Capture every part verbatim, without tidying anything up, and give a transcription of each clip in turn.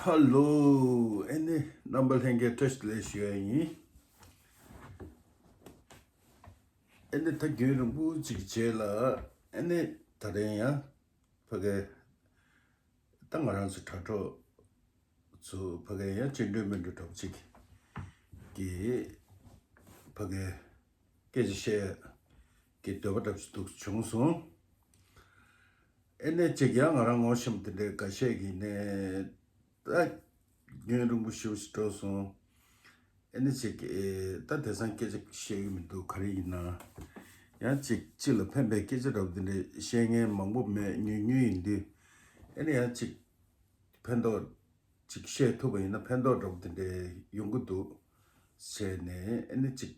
ཧ་ལོ། ཨེ་ནི་རྣམ་པ་ལྷན་རྒྱས་བཀྲ་ཤིས་བདེ་ལེགས་ཞུ་ཡ་ཡིན། ཨེ་ནི་ད་རྒྱུན་རིང་པོ་ཅིག་རྗེས་ལ་ཨེ་ནི་ད་རིང་ཡང་ཕ་གི་ད་ང་རང་ཚོ་དྲ་གྲོགས་ཚོ་ཕ་གི་ཡང་ཅི་འདྲ་མི་འདྲ་འདྲ་པོ་ཅིག་གི་ཕ་གི་སྐད་ཆ་བཤད་ཀྱི་འདོད་པ་འདྲ་པོ་ཅིག་འདུག་བྱུང་སོང་། ཨེ་ནས་ཅིག་ཡང་ང་རང་ངོ་ཤེས་པ་དེ་འདྲའི་འགའ་ཤས་ཀྱིས་ནས་ད་རྒྱུན་རིང་པོ་ཞེ་པོ་ཞིག་འགྲོ་སོང་། ཨེ་ནས་ཅིག་ཨེ་ད་དེང་སང་སྐད་ཆ་བཤད་ཀྱི་མི་འདུག་ག་རེ་ཡིན་ན། ཡང་ཅིག་སྤྱི་ལ་ཕན་པའི་སྐད་ཆ་འདྲ་པོ་དེ་འདྲ་བཤད་མཁན་མང་པོ་མེད་ཉུང་ཉུང་ཡིན་དུས། ཨེ་ནས་ཡང་ཅིག་ཕན་ཐོགས་ཅིག་བཤད་ཐུབ་པ་ཡིན་ན་ཕན་ཐོགས་འདྲ་པོ་དེ་འདྲ་ཡོང་གི་འདུག་བྱས་ནས་ཨེ་ནས་ཅིག་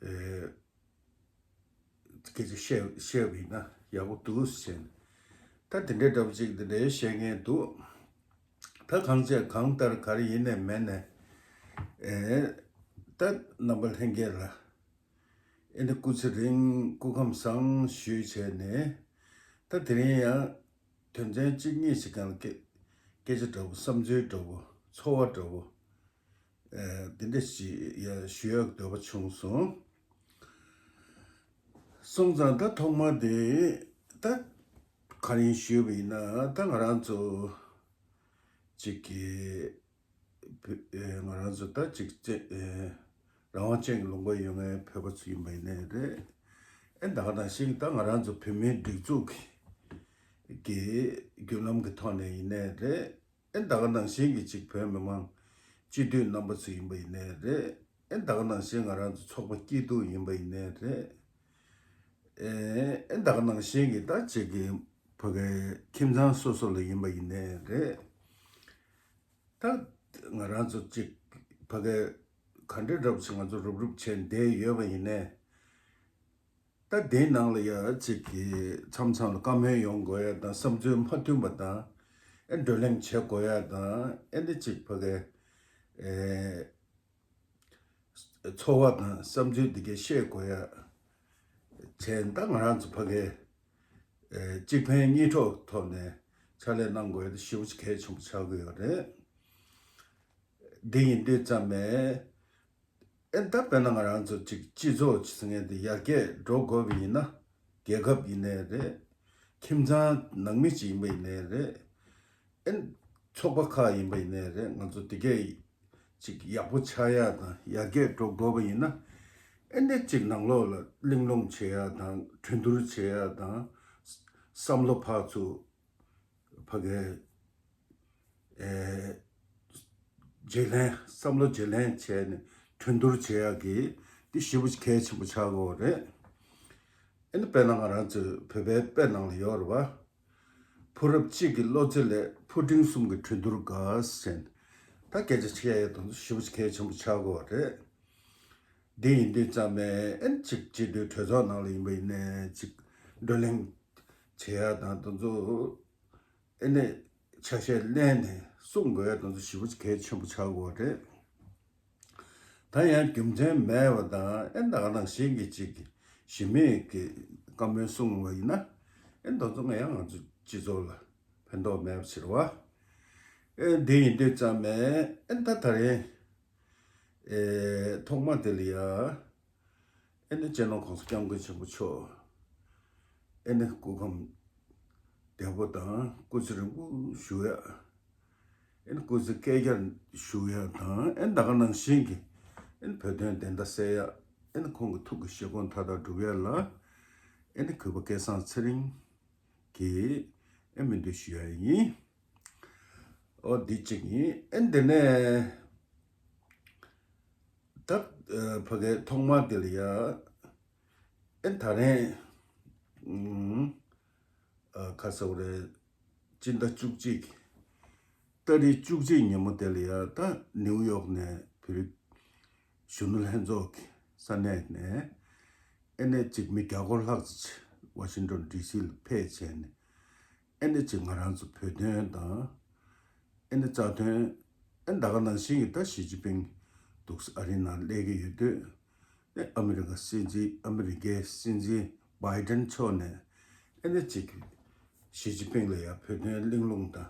ཨེ། སྐད་ཆ་བཤད་བཤད་པ་ཡིན་ན་ཡག་པོ་འདུག་ཟེར་ནས། ད་དེ་འདྲའི་འདྲ་པོ་ཅིག་དེ་འདྲའི་བཤད་མཁན་འདུག་ད་གང་བྱས་གང་ལྟར་ག་རེ་ཡིན་ནས་མེད་ནས། ཨེ། ད་རྣམ་པ་ལྷན་རྒྱས་ལ་ཨེ་ནི་སྐུ་ཚེ་རིང་སྐུ་ཁམས་བཟང་ཞུས་བྱས་ནས། ད་དེ་རིང་ཡང་དོན་ཚན་གཅིག་གཉིས་ཤིག་སྒང་ལ་སྐད་སྐད་ཆ་འདྲ་པོ་བསམ་ཚུལ་འདྲ་པོ་ཚོར་བ་འདྲ་པོ། ཨེ། འདི་འདྲ་ཞིག་ཡ་ཞུ་ཡག་འདོད་པ་བྱུང་སོང་། སོང་ཙང་ད་ཐོག་མ་དེ་ད་ག་རེ་ཞུས་པ་ཡིན་ན་ད་ང་རང་ཚོ་ཅིག་གི་བོད་ཨེ་ང་རང་ཚོ་ད་ཅིག་ཅེ་ཨེ་རང་དབང་ཅན་གྱི་ལུང་པ་ཡོད་མཁན་བོད་པ་ཚོ་ཡིན་པ་ཡིན་ནའི་རེད། ཨེ་ད་ག་ནང་བཞིན་ད་ང་རང་ཚོ་བོད་མིའི་སྒྲིག་འཛུགས་ཀྱི་གི་བརྒྱུད་ལམ་གྱི་ཐོག་ནས་ཡིན་ནའི་རེད། ཨེ་ད་ག་ནང་བཞིན་གྱི་ཅིག་བོད་མི་མང་སྤྱི་འཐུས་རྣམ་པ་ཚོ་ཡིན་པ་ཡིན་ནའི་རེད། ཨེ་ད་ག་ནང་བཞིན་ང་རང་ཚོ་ཚོགས་པ་སྐྱིད་སྡུག་ཡིན་པ་ཡིན་ནའི་རེད། ཨེ་ཨེ་ད་ག་ནང་བཞིན་གྱི་ད་ཅིག་གི་ཕ་གའི་ཁྱིམ་ཚང་སོ་སོ་ལ་ཡིན་པ་ཡིན་ནའི་རེད། ད་ང་རང་ཚོ་ཅིག་ཕ་གའི་ག་འདྲའི་འདྲ་པོ་ཞིག་ང་ཚོ་རུབ་རུབ་བྱས་བསྡད་ཡོད་པ་ཡིན་ནའི། ད་དེའི་ནང་ལ་ཡ་ཅིག་གི་མཚམས་མཚམས་ལ་བཀའ་མོལ་ཡོང་དགོས་ཡ་དང་བསམ་ཚུལ་མ་མཐུན་པ་དང་། ཨེ་བགྲོ་གླེང་བྱེད་དགོས་ཡ་དང་ཨེ་འདི་ཅིག་ཕ་གའི་ཨེ་ཚོར་བ་དང་བསམ་ཚུལ་འདི་གའི་བཤད་དགོས་ཡ་བྱས། ད་ང་རང་ཚོ་ཕ་གའི་ཨེ་གཅིག་ཕན་གཉིས་གྲོགས་ཐོག་ནས་ཕྱག་ལས་གནང་དགོས་ཡ་དེ་ཞེ་པོ་ཅིག་གལ་ཆེན་པོ་ཆགས་ཀྱི་ཡོད་རེད། འདི་ཡིན་དུས་ཙམ་ནས། ཨེ་ད་དཔེར་ན་ང་རང་ཚོ་ཅིག་སྤྱི་ཚོགས་ཅིག་ཟེར་མཁན་དེ་ཡར་རྒྱས་འགྲོ་དགོས་པ་ཡིན་ན། རྒྱལ་ཁབ་ཡིན་ནའི་རེད། ཁྱིམ་ཚང་ནང་མི་ཅིག་ཡིན་པ་ཡིན་ནའི་རེད། ཨེ་ཚོགས་པ་ཁག་ཡིན་པ་ཡིན་ནའི་རེད། ང་ཚོ་དེ་གས་ཅིག་ཡག་པོ་ཆགས་ཡ་དང་ཡར་རྒྱས་འགྲོ་དགོས་པ་ཡིན་ན། ཨེ་འདི་ཅིག་ནང་ལོགས་ལ་གླེང་སློང་བྱེད་ཡ་དང་གྲོས་བསྡུར་བྱེད་ཡ་དང་། བསམ་བློ་ཕར་ཚུར་ཕ་གའི་ཨེ་བརྗེ་ལེན། བསམ་བློ་བརྗེ་ལེན་བྱས་ནས་གྲོས་བསྡུར་བྱེད་ཡག་གི་འདི་ཞེ་པོ་ཅིག་གལ་ཆེན་པོ་ཆགས་ཀྱི་ཡོད་རེད། ཨེ་ནི་དཔེར་ན་ང་རང་ཚོའི་བོད་པའི་དཔེ་ནང་ལ་ཡོད་རེད་བ། ཕོ་རབ་གཅིག་གི་བློ་རྩེ་ལས་ཕོ་འབྲིང་གསུམ་གྱི་གྲོས་བསྡུར་དགའ་ཟེར་ནས། ད་སྐད་ཆ་བཤད་ཡག་དེ་ཚོ་ཞེ་པོ་ཅིག་གལ་ཆེན་པོ་ཆགས་ཀྱི་ཡོད་རེད། འདི་ཡིན་དུས་ཙམ་ནས་ཨེ་ནི་ཅིག་སྤྱི་འཐུས་གྲོས་ཚོགས་ནང་ལ་ཡིན་པ་ཡིན་ནའི་ཅིག་བགྲོ་གླེང་བྱེད་ཡག་དང་དེ་ཚོ་ཨེ་ནི་ཆ་ཤས་ལེན་ནས་གསུང་དགོས་ཡག་དེ་ཚོ་ཞེ་པོ་ཅིག་གལ་ཆེན་པོ་ཆགས་ཀྱི་ཡོད་རེད། ད་ཡང་རྒྱུ་མཚན་མེད་པ་དང་ཨེ་ད་ག་ནང་བཞིན་གྱི་ཅིག་གཞི་མེད་ཀྱི་བཀའ་མོལ་གསུང་བ་ཡིན་ན། ཨེ་དེ་ཚོ་ང་ཡང་ང་ཚོ་སྤྱི་ཚོགས་ལ་ཕན་ཐོགས་མེད་པ་ཕྱིར་བ། ཨེ་འདི་ཡིན་དུས་ཙམ་ནས་ཨེ་ད་ད་རེས་ཨེ་ཐོག་མ་དེ་ལ་ཡ། ཨེ་ནི་སྤྱི་ནོར་༸གོང་ས་༸སྐྱབས་མགོན་ཆེན་པོ་མཆོག་ཨེ་ནི་སྐུ་ཁམས་བདེ་པོ་དང་སྐུ་ཚེ་རིང་པོ་བཞུགས་ཡ། ཨེ་ནི་སྐུ་ཚེ་བསྐལ་བརྒྱར་བཞུགས་ཡ་དང་ཨེ་ནི་ད་ག་ནང་བཞིན་གྱི་ཨེ་ནི་བོད་དོན་བདེན་མཐའ་གསལ་ཡ། ཨེ་ནི་ཁོང་གི་ཐུགས་ཀྱི་བཞེད་དགོངས་མཐའ་དག་འགྲུབ་ཡ་ལ་ཨེ་ནི་གུས་པ་སྐལ་བཟང་ཚེ་རིང་གིས་ཨེ་སྨོན་འདུན་ཞུ་ཡ་ཡིན། ཨོ་འདི་གཅིག་ཡིན། ཨེ་འདི་ནས། ད་ཨ་ཕ་གའི་ཐོག་མ་དེ་ལ་ཡ། ཨེ་ད་རེས་ཨུམ་ཨ་ཁ་སང་རེད། སྤྱི་ཟླ་བཅུ་གཅིག་ཏ་རིག་བཅུ་གཅིག་ཉིན་མོ་དེ་ལ་ཡ་ད་ནིའུ་ཡོག་ནས་བོད་རིགས་གཞོན་ནུ་ལྷན་ཚོགས་ཀྱི་ས་གནས་ནས་ཨེ་ནས་གཅིག་མི་བརྒྱ་སྐོར་ལྷག་ཙམ་ཝ་ཤིང་ཊོན་ཌི་སི་ལ་ཕེབས་བྱས་ནས། ཨེ་ནི་ཅིག་ང་རང་ཚོ་བོད་དོན་དང་། ཨེ་ནི་རྩ་དོན། ཨེ་ད་ག་ནང་བཞིན་གྱི་ད་ཞི་ཅིན་ཕིང་འདུག་ཨ་རི་ནང་སླེབས་ཀྱི་ཡོད་དུས། ཨེ་ཨ་མི་རི་ཀ་སྲིད་འཛིན་ཨ་མི་རི་ཀའི་སྲིད་འཛིན་བྷའི་ཏན་མཆོག་ནས་ཨེ་ནི་ཅིག་ཞི་ཅིན་ཕིང་ལ་ཡང་བོད་དོན་གླེང་སློང་དང་།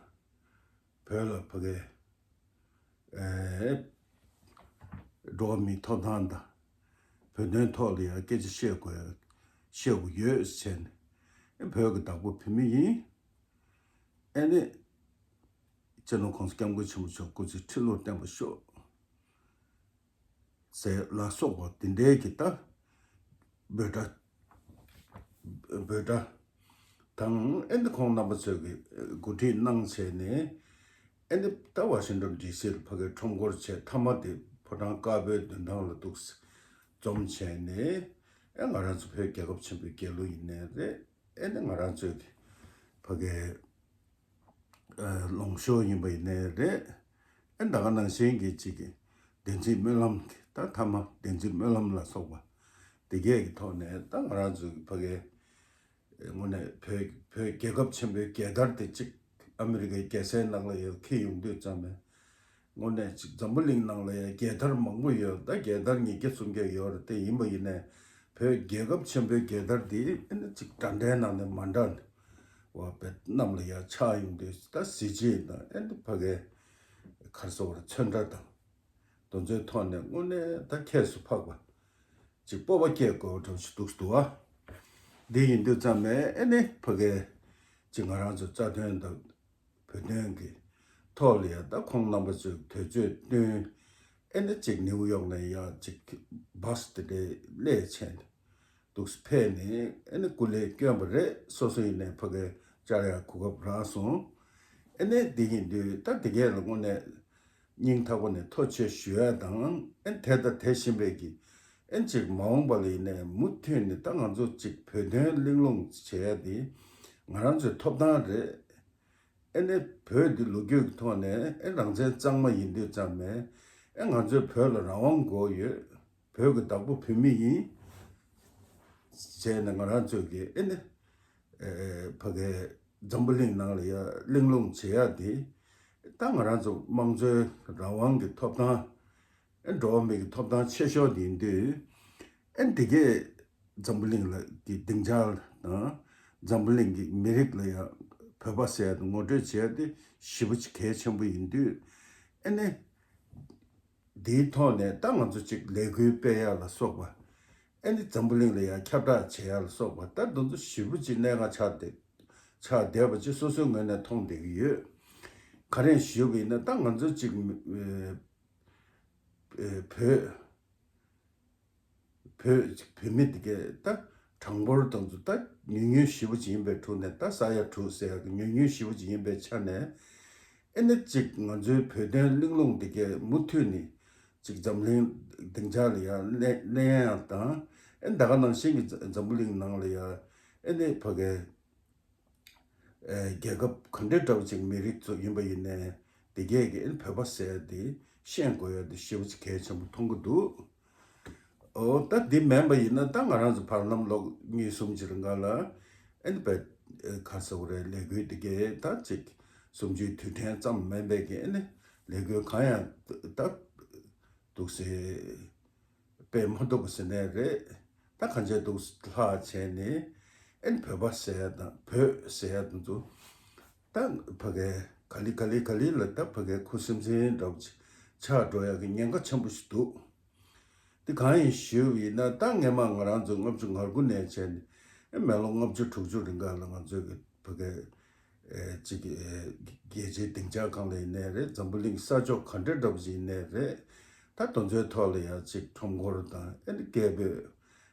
བོད་ལ་ཕ་གི་ཨེ་འགྲོ་བ་མིའི་ཐོབ་ཐང་དང་བོད་དོན་ཐོག་ལ་ཡང་སྐད་ཆ་བཤད་དགོས་ཡ་བཤད་དགོས་ཡོད་ཟེར་ནས་ཨེ་བོད་ཀྱི་བདག་པོ་བོད་མི་ཡིན། ཨེ་ནི་སྤྱི་ནོར་༸གོང་ས་༸སྐྱབས་མགོན་ཆེན་པོ་མཆོག་སྐུ་ཚེ་ཁྲི་ལོར་བརྟན་པར་ཤོག་ཟེར་ལ་སོགས་པ་དེ་འདྲའི་གི་ད་འབོད་སྒྲ་འབོད་སྒྲ་དང་ཨེ་འདི་ཁོང་རྣམ་པ་ཚོས་གི་གོ་སྒྲིག་གནང་བྱས་ནས་ཨེ་འདི་ད་ཝ་ཤིང་ཏོན་ཌི་སི་ལ་ཕ་གི་ཁྲོམ་སྐོར་བྱས་མཐའ་མ་དེ་ཕོ་བྲང་དཀར་པོའི་མདུན་ཐང་ལ་འདུག་འཛོམས་བྱས་ནས་ཨེ་ང་རང་ཚོ་བོད་རྒྱལ་ཁབ་ཆེན་པོའི་རྒྱལ་གླུ་ཡིན་ནའི་རེད། ཨེ་འདི་ང་རང་ཚོས་གི་ཕ་གི་ལོངས་ཤོག་ཡིན་པ་ཡིན་ནའི་རེད། ཨེ་ད་ག་ནང་བཞིན་གྱི་གཅིག་གི་བདེན་ཚིག་སྨོན་ལམ་གྱི་ད་མཐའ་མ་བདེན་ཚིག་སྨོན་ལམ་ལ་སོགས་པ་དེ་གས་ཀྱི་ཐོག་ནས་ད་ང་རང་ཚོའི་ཕ་གའི་དངོས་གནས་བོད་བོད་རྒྱལ་ཁབ་ཆེན་པོའི་རྒྱལ་དར་དེ་གཅིག་ཨ་མི་རི་ཀའི་རྒྱལ་སའི་ནང་ལ་ཡར་འཁྱེར་ཡོང་དུས་ཙམ་ནས་དངོས་གནས་གཅིག་འཛམ་བུ་གླིང་ནང་ལ་ཡང་རྒྱལ་དར་མང་པོ་ཡོད། ད་རྒྱལ་དར་ཉིས་བརྒྱ་སུམ་བརྒྱ་ཡོད་རེད། དེ་ཡིན་པ་ཡིན་ནའི་བོད་རྒྱལ་ཁབ་ཆེན་པོའི་རྒྱལ་དར་དེ་ཨེ་ནི་གཅིག་འདྲ་འདྲའི་ནང་ནས་མ་འདྲ་ནས་བ་བེད་གནམ་ལ་ཡར་ཆགས་ཡོང་དུས་ད་གཟི་བརྗིད་དང་ཨེ་ནི་ཕ་གའི་ག་རེ་ཟེར་བ་རེད། ཚོན་ཁྲ་དང་དེ་ཚོའི་ཐོག་ནས་དངོས་གནས་ད་ཁྱད་སུ་འཕགས་པ་ཅིག་སྤོབས་པ་སྐྱེ་དགོས་འདྲ་ཞིག་འདུག་འདུག་ཨ། འདི་ཡིན་དུས་ཙམ་ནས་ཨེ་ནི་ཕ་གའི་ཅིག་ང་རང་ཚོ་རྩ་དོན་དང་བོད་དོན་གྱི་ཐོག་ལ་ཡང་ད་ཁོང་རྣམ་པ་ཚོས་དུས་ཚོད་བསྟུན་ཨེ་ནི་ཅིག་ནིའུ་ཡོག་ནས་ཡང་ཅིག་བྷ་སི་དེ་འདྲའི་སླེབས་བྱས་ནས་འདུག་སེ་ཕེབས་ནས་ཨེ་ནི་སྐུ་ལས་བསྐྱོན་པ་རེད། སོ་སོ་ཡིན་ནའི་ཕ་གའི་བཅར་ཡག་གོ་སྐབས་རག་སོང་། ཨེ་ནི་འདི་ཡིན་དུས་ད་འདི་གས་ལ་དངོས་གནས་སྙིང་ཐག་པ་ནས་ཐུགས་རྗེ་ཆེ་ཞུ་ཡ་དང་ཨེ་ནི་དེ་དང་དེ་བཞིན་པའི་གི་ཨེ་ནི་ཅིག་མ་འོངས་པ་ལ་ཡིན་ནའི་མུ་མཐུད་ནས་ད་ང་ཚོ་ཅིག་བོད་དོན་གླེང་སློང་བྱེད་ཡ་དེ་ང་རང་ཚོའི་ཐོབ་ཐང་རེད། ཨེ་ནི་བོད་འདི་ལོ་རྒྱུས་ཀྱི་ཐོག་ནས་ཨེ་རང་བཙན་གཙང་མ་ཡིན་དུས་ཙམ་ནས་ཨེ་ང་ཚོའི་བོད་ལ་རང་དབང་དགོས་ཡོད། བོད་ཀྱི་བདག་པོ་བོད་མི་ཡིན་བྱས་ནས་ང་རང་ཚོས་ཀྱི་ཨེ་ནི་ཨེ་ཕ་གའི་འཛམ་བུ་གླིང་ནང་ལ་ཡ་གླེང་སློང་བྱེད་ཡ་དེ་ད་ང་རང་ཚོ་དམངས་གཙོའི་རང་དབང་གི་ཐོབ་ཐང་ཨེ་འགྲོ་བ་མི་གི་ཐོབ་ཐང་ཆེ་ཤོས་དེ་ཡིན་དུས་ཨེ་འདི་གས་འཛམ་བུ་གླིང་ལ་གི་སྡིངས་ཆ་དང་འཛམ་བུ་གླིང་གི་མི་རིགས་ལ་ཡང་བོད་པ་ཟེར་ཡ་དེ་ངོ་སྤྲོད་བྱེད་ཡ་དེ་ཞེ་པོ་ཅིག་གལ་ཆེན་པོ་ཡིན་དུས་ཨེ་ནི་འདིའི་ཐོག་ནས་ད་ང་ཚོ་ཅིག་ལས་འགུལ་སྤེལ་ཡ་ལ་སོགས་པ་ཨེ་ནི་འཛམ་བུ་གླིང་ལ་ཡང་ཁྱབ་བསྒྲགས་བྱེད་ཡ་ལ་སོགས་པ་ད་འདི་ཚོ་ཞེ་པོ་ཅིག་གནད་འགག་ཆགས་བསྡད་ཆགས་བསྡད་པ་ཅིག་སོ་སོའི་ངོས་ནས་མཐོང་བསྡད་ཀྱི་ཡོད། ག་རེ་ཞུས་པ་ཡིན་ན་ད་ང་ཚོ་ཅིག་ཨེ་ཨེ་བོད། བོད་བོད་མི་དེ་གས་ད་གྲངས་འབོར་དང་ཚོ་ད་ཉུང་ཉུང་ཞེ་པོ་ཅིག་ཡིན་པའི་ཁྲོད་ནས་ད་ས་ཡ་དྲུག་ཟེར་ཡག་གི་ཉུང་ཉུང་ཞེ་པོ་ཅིག་ཡིན་པའི་ཆ་ནས་ཨེ་ནི་གཅིག་ང་ཚོའི་བོད་དོན་གླེང་སློང་དེ་གས་མུ་མཐུད་ནས་གཅིག་འཛམ་གླིང་སྡིངས་ཆ་ལ་ཡང་གླེང་གླེང་ཡག་དང་ཨེ་ད་ག་ནང་བཞིན་གྱི་འཛམ་བུ་གླིང་ནང་ལ་ཡང་ཨེ་ནི་ཕ་གའི་རྒྱལ་ཁབ་ག་འདྲའི་འདྲ་བོ་ཅིག་མི་རིགས་ཚོ་ཡིན་པ་ཡིན་ནའི་དེ་གས་ཀྱི་བོད་པ་ཟེར་དེ་ཤེས་དགོས་ཡ་དེ་ཞེ་པོ་ཅིག་གལ་ཆེན་པོ་མཐོང་གི་འདུག་ཨོ་ད་འདི་མིན་པ་ཡིན་ན་ད་ང་རང་ཚོ་བར་ལམ་ལོ་གཉིས་གསུམ་ཅིག་རིང་ག་ལ་ཨེ་ནི་བས་ག་ཟེར་དགོས་རེད། ལས་འགུལ་དེ་གས་ད་ཅིག་གསུམ་བཅུའི་དུས་དྲན་ཙམ་མིན་པའི་གི་ཨེ་ནི་ལས་འགུལ་གང་ཡང་ད་འདུག་སེ། དཔེ་མ་འདུག་པ་ཟེར་ནའི་རེད། ད་གང་བྱས་འདུག་ལྷག་བྱས་ནས་ཨེ་ནི་བོད་པ་ཟེར་ཡ་དང་བོད་ཟེར་ཡ་དང་ཚོ་ད་ཕ་གའི་ག་ལེ་ག་ལེ་ག་ལེ་ལ་ད་ཕ་གའི་ཁུ་སིམ་སིམ་འདྲ་པོ་ཆགས་འགྲོ་ཡ་གི་ཉེན་ཁ་ཆེན་པོ་ཞིག་འདུག་དེ་གང་ཡིན་ཞུས་པ་ཡིན་ན་ད་སྔས་མ་ང་རང་ཚོ་ལྔ་བཅུ་ང་དགུ་ནས་བྱས་ནས་ཨེ་མི་ལོ་ལྔ་བཅུ་དྲུག་ཅུ་རིང་ག་ལ་ང་ཚོའི་གི་ཕ་གའི་ཨེ་གཅིག་གི་ཨེ་རྒྱལ་སྤྱིའི་སྡིངས་ཆ་སྒང་ལ་ཡིན་ནའི་རེད། འཛམ་བུ་གླིང་ས་ཕྱོགས་ག་འདྲའི་འདྲ་པོ་ཞིག་ཡིན་ནའི་རེད། ད་དེ་ཚོའི་ཐོག་ལ་ཡང་གཅིག་ཁྲོམ་སྐོར་དང་ཨེ་འདི་སྐད་འབོད་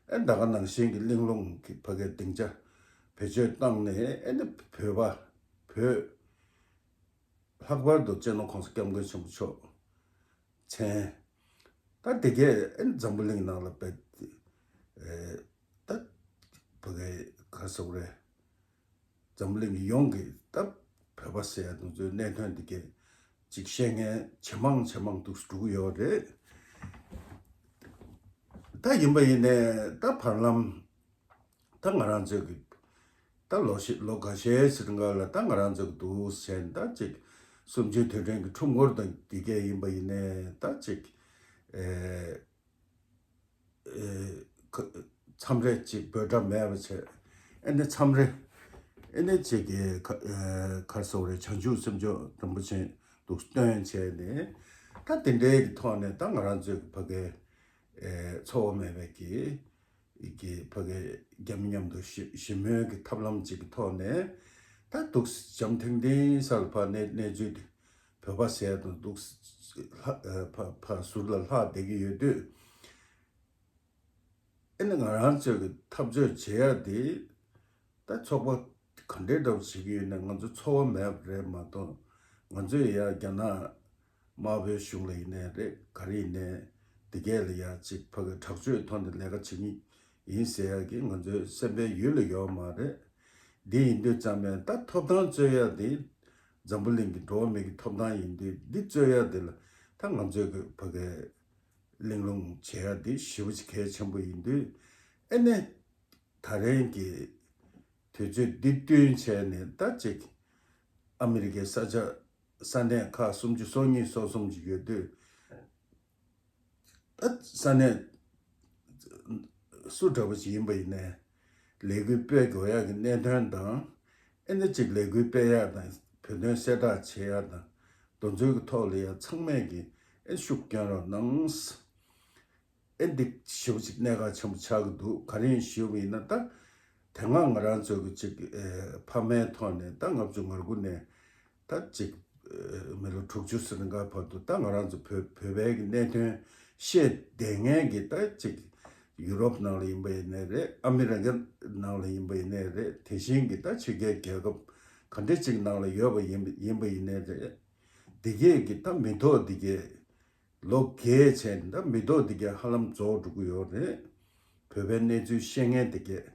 ཨེ་ད་ག་ནང་བཞིན་གྱི་གླེང་སློང་གི་ཕ་གའི་སྡིངས་ཆ་བེད་སྤྱོད་བཏང་ནས་ཨེ་འདི་བོད་པ་བོད་ལྷག་པར་དུ་སྤྱི་ནོར་གོང་ས་སྐྱབས་མགོན་ཆེན་པོ་མཆོག་མཚན། ད་དེ་གས་ཨེ་འཛམ་བུ་གླིང་ནང་ལ་བས་ཨེ་ད་ཕ་གའི་ག་རེ་ཟེར་དགོས་རེད། འཛམ་གླིང་ཡོངས་ཀྱི་ད་བོད་པ་ཟེར་ཡ་དེ་ཚོའི་གནད་དོན་དེ་གས་ཅིག་བཤད་མཁན་ཇེ་མང་ཇེ་མང་དུ་འགྲོ་གི་ཡོད་རེད། ད་ཡིན་པ་ཡིན་ནའི་ད་བར་ལམ་ད་ང་རང་ཚོའི་གི་ད་ལོ་ཤི་ལོ་འགའ་ཤས་ཕྱིར་འགའ་ལ་ད་ང་རང་ཚོ་གི་འདུག་ཟེར་ད་ཅིག་གསུམ་བཅུའི་དུས་དྲན་གྱི་ཁྲོམ་སྐོར་དང་དེ་གས་ཡིན་པ་ཡིན་ནའི་ད་ཅིག་ཨེ། ཨེ་ཁ་མཚམས་རེ་ཅིག་འབོད་སྒྲ་མེད་པ་བྱས། ཨེ་ནི་མཚམས་རེ་ ཨེ་ནས་ཅིག་གི་ཁ་ཨེ་ག་རེ་ཟེར་དགོས་རེད། བྱང་ཆུབ་སེམས་མཆོག་རིན་པོ་ཆེ་འདུག་སྟོན་བྱས་ནས། ད་དེ་འདྲའི་གི་ཐོག་ནས་ད་ང་རང་ཚོའི་གི་ཕ་གའི་ཨེ་འཚོ་བ་མེད་པའི་གི་གི་ཕ་གའི་རྒྱ་མི་མཉམ་དུ་ཞི་ཞི་མོལ་གི་ཐབས་ལམ་ཅིག་གི་ཐོག་ནས། ད་འདུག་འཇམ་ཐིང་ཐིང་ས་ལ་ཕར་གནས་གནས་ཚུལ་དེ་བོད་པ་ཟེར་དང་འདུག་ལྷ་ཨེ་ཕ་ཕ་ཟུར་ལ་ལྷག་བསྡད་ཀྱི་ཡོད་དུས། ཨེ་ནི་ང་རང་ཚོས་ཀྱི་འཐབ་རྩོད་བྱེད་ཡ་དེ། ད་ཚོགས་པ་ག་འདྲའི་འདྲ་བོ་བྱེད་ཀྱི་ཡོད་ན། ང་ཚོ་ཚོར་བ་མེད་པ་རེད་མ་གཏོགས། ང་ཚོས་ཡ་རྒྱ་ནག་དམར་པོའི་གཞུང་ལ་ཡིན་ནའི་རེད། ག་རེ་ཡིན་ནའི་དེ་གས་ལ་ཡ་ཅིག་ཕ་གི་དྲག་སྤྱོད་ཐོག་ནས་ལས་ཀ་བྱེད་ཀྱི་ཡིན་ཟེར་ཡ་གི་ང་ཚོའི་སེམས་པའི་ཡུལ་ལ་ཡོད་མ་རེད། འདི་ཡིན་དུས་ཙམ་ཡང་ད་ཐོབ་ཐང་རྩོད་ཡ་དེ་འཛམ་བུ་གླིང་གི་འགྲོ་བ་མི་གི་ཐོབ་ཐང་ཡིན་དུས། འདི་རྩོད་ཡ་དེ་ལ་ད་ང་ཚོས་གི་ཕ་གི་གླེང་སློང་བྱེད་ཡ་འདི་ཞེ་པོ་ཅིག་གལ་ཆེན་པོ་ཡིན་དུས། ཨེ་ནས་ད་རིང་གི་དུས་ཚོད་འདི་བསྟུན་བྱས་ནས། ད་ཅིག་ཨ་མི་རི་ཀའི་ས་ཆ་ས་གནས་ཁག་སུམ་ཅུ་སོ་གཉིས་སོ་གསུམ་ཅིག་ཡོད་དུས། ད་ས་གནས་སུ་འདྲ་པོ་ཞིག་ཡིན་པ་ཡིན་ནའི། ལས་འགུལ་སྤེལ་དགོས་ཡག་གི་གནད་དོན་དང་། ཨེ་ནས་ཅིག་ལས་འགུལ་སྤེལ་ཡག་དང་། བོད་དོན་གསལ་བསྒྲགས་བྱེད་ཡག་དང་། དེ་ཚོའི་གི་ཐོག་ལ་ཡང་ཚང་མས་ཀྱི་ཨེ་ཤུགས་སྐྱོན་རོགས་གནང་། ཨེ་འདི་ཞེ་པོ་ཅིག་གནད་འགག་ཆེན་པོ་ཆགས་ཀྱི་འདུག་ག་རེ་ཡིན་ཞུས་པ་ཡིན་ན། ད་དེ་སྔ་ང་རང་ཚོ་གི་ཅིག་ཨེ་ཕ་མའི་ཐོག་ནས། ད་ལྔ་བཅུ་ང་དགུ་ནས་ད་ཅིག་ཨེ་མི་ལོ་དྲུག་ཅུ་ཟིན་འགའ་བར་དུ། ད་ང་རང་ཚོ་བོད་བོད་པའི་གི་གནད་དོན་བཤད་བསྡད་མཁན་གྱི་ད་ཅིག་ཡུ་རོབ་ནང་ལ་ཡིན་པ་ཡིན་ནའི་རེད། ཨ་མི་རི་ཀ་ནང་ལ་ཡིན་པ་ཡིན་ནའི་རེད། དེ་བཞིན་གྱི་ད་ཕྱི་རྒྱལ་རྒྱལ་ཁབ་ག་འདྲ་ཅིག་ནང་ལ་ཡོད་པ་ཡིན་ཡིན་པ་ཡིན་ནའི་རེད། འདི་གས་ཀྱི་ད་མི་ཐོག་འདི་གས་ལོ་རྒས་བྱས་ནས། ད་མི་ཐོག་འདི་གས་ཧ་ལམ་རྫོགས་འགྲོ་གི་ཡོད་རེད། བོད་པའི་གནས་ཚུལ་ཤེས་མཁན་འདི་གས།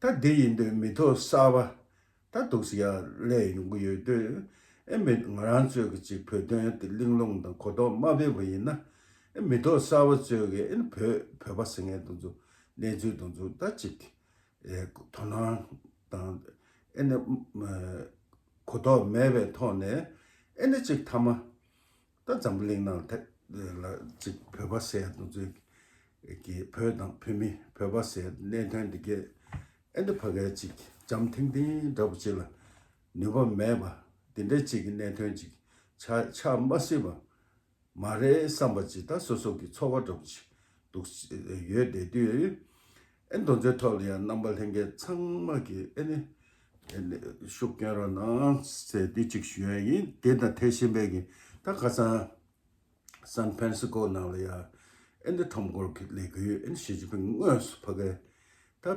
ད་འདི་ཡིན་དུས་མི་ཐོག་གསར་པ་ད་འདུག་སེ་ཡར་སླེབས་ཡོང་གི་ཡོད་དུས། ཨེ་མི་ང་རང་ཚོས་ཀྱི་ཅིག་བོད་དོན་དེ་གླེང་སློང་དང་གོ་རྟོགས་མ་སྤེལ་བ་ཡིན་ན། ཨེ་མི་ཐོག་གསར་པ་ཚོས་ཀྱི་ཨེ་བོད་བོད་པ་ཟེར་མཁན་དེ་ཚོ་གནས་ཚུལ་དེ་ཚོ་ད་ཅིག་ཨེ་དོ་སྣང་དང་། ཨེ་ནས་ཨེ་གོ་རྟོགས་མེད་པའི་ཐོག་ནས། ཨེ་ནས་ཅིག་མཐའ་མ་ད་འཛམ་བུ་གླིང་ནང་ཐད་ལ་ཅིག་བོད་པ་ཟེར་དེ་ཚོའི་གི་བོད་དང་བོད་མི་བོད་པ་ཟེར་གནད་དོན་འདི་གས་ཨེ་འདི་ཕ་གའི་ཅིག་འཇམ་ཐིང་ཐིང་འདྲ་པོ་ཅིག་ལ་ནུས་པ་མེད་པ། འདི་འདྲ་ཅིག་གི་གནད་དོན་ཅིག་ཆགས་ཆགས་མ་སྲིད་པ་མ་རེད་བསམ་པ་ཅིག་ད་སོ་སོ་གི་ཚོར་བ་འདྲ་པོ་ཅིག་འདུག་ཡོད་བསྡད་དུས། ཨེ་དེ་ཚོའི་ཐོག་ལ་ཡང་རྣམ་པ་ལྷན་རྒྱས་ཚང་མ་གི་ཨེ་ནི་ཨེ་ནི་ཤུགས་སྐྱོན་རོགས་གནང་ཟེར་འདི་གཅིག་ཞུ་ཡ་ཡིན། དེ་དང་དེ་བཞིན་པའི་གི་ད་ཁ་སང་སན་ཕན་སི་ཀོ་ནང་ལ་ཡ་ཨེ་ནི་ཁྲོམ་སྐོར་གི་ལས་འགུལ། ཨེ་ནི་ཞི་ཅིན་ཕིང་དངོས་སུ་ཕ་གི་ད་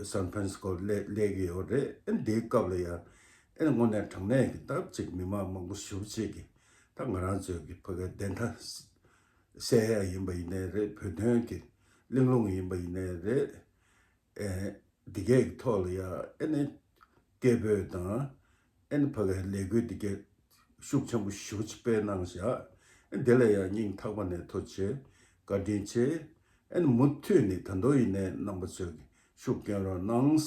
སན་ཕན་སི་ཀོ་ལ་སླེབས་ཀྱི་ཡོད་རེད། ཨེ་ནི་དེའི་སྐབས་ལ་ཡ་ཨེ་ནི་དངོས་གནས་དྲང་གནས་ཀྱི་ད་ཅིག་མི་མང་མང་པོ་ཞེ་པོ་ཅིག་གི་ད་ང་རང་ཚོའི་གི་ཕ་གི་བདེན་མཐའ་གསལ་ཡ་ཡིན་པ་ཡིན་ནའི་རེད། བོད་དོན་གྱི་གླེང་སློང་ཡིན་པ་ཡིན་ནའི་རེད། ཨེ་འདི་གའི་ཐོག་ལ་ཡ་ཨེ་ནི་སྐད་འབོད་དང་། ཨེ་ནི་ཕ་གའི་ལས་འགུལ་འདི་གའི་ཤུགས་ཆེན་པོ་ཞེ་པོ་ཅིག་སྤེལ་གནང་བཞག་ཨེ་འདི་ལ་ཡ་སྙིང་ཐག་པ་ནས་ཐུགས་རྗེ་ཆེ། བཀའ་དྲིན་ཆེ། ཨེ་ནི་མུ་མཐུད་ནས་ད་དུང་ཡིན་ནའི་རྣམ་པ་ཚོས་ཀྱི་ཤུགས་སྐྱོན་རོགས་གནང་།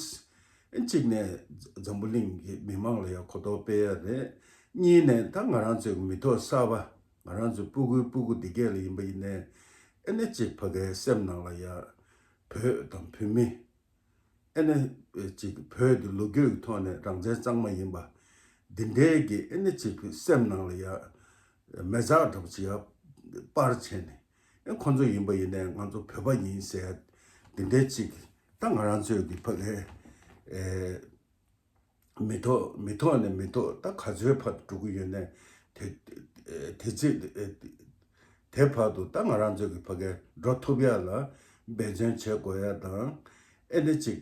ཨེ་གཅིག་ནས་འཛམ་བུ་གླིང་གི་མི་མང་ལ་ཡ་གོ་རྟོགས་སྤེལ་ཡ་རེད། གཉིས་ནས་ད་ང་རང་ཚོའི་མི་ཐོག་གསར་པ། ང་རང་ཚོའི་སྤུ་གུའི་སྤུ་གུ་འདི་གས་ལ་ཡིན་པ་ཡིན་ནའི་ཨེ་ནི་གཅིག་ཕ་གའི་སེམས་ནང་ལ་ཡ་བོད་དང་བོད་མི། ཨེ་ནི་གཅིག་བོད་དེ་ལོ་རྒྱུས་ཀྱི་ཐོག་ནས་རང་བཙན་གཙང་མ་ཡིན་པ། འདི་འདྲའི་གི་ཨེ་ནི་གཅིག་སེམས་ནང་ལ་ཡ་མེ་བཙའ་འདྲ་པོ་ཅིག་ཡ་སྤར་བྱས་ནས། ཨེ་ཁོ་ཚོ་ཡིན་པ་ཡིན་ནའི་ང་ཚོ་བོད་པ་ཡིན་ཟེར། འདི་འདྲའི་ཅིག་ད་ང་རང་ཚོའི་གི་ཕ་གའི་ཨེ་མི་ཐོག་མི་ཐོག་ནས་མི་ཐོག་ད་ག་ཚོད་བར་དུ་འགྲོ་གི་ཡོད་ནའི་དེ་དེ་ཚིག་དེ་བར་དུ་ད་ང་རང་ཚོ་གི་ཕ་གའི་འགྲོ་ཐུབ་ཡ་ལ་འབད་བརྩོན་བྱེད་དགོས་ཡ་དང་། ཨེ་ནི་གཅིག་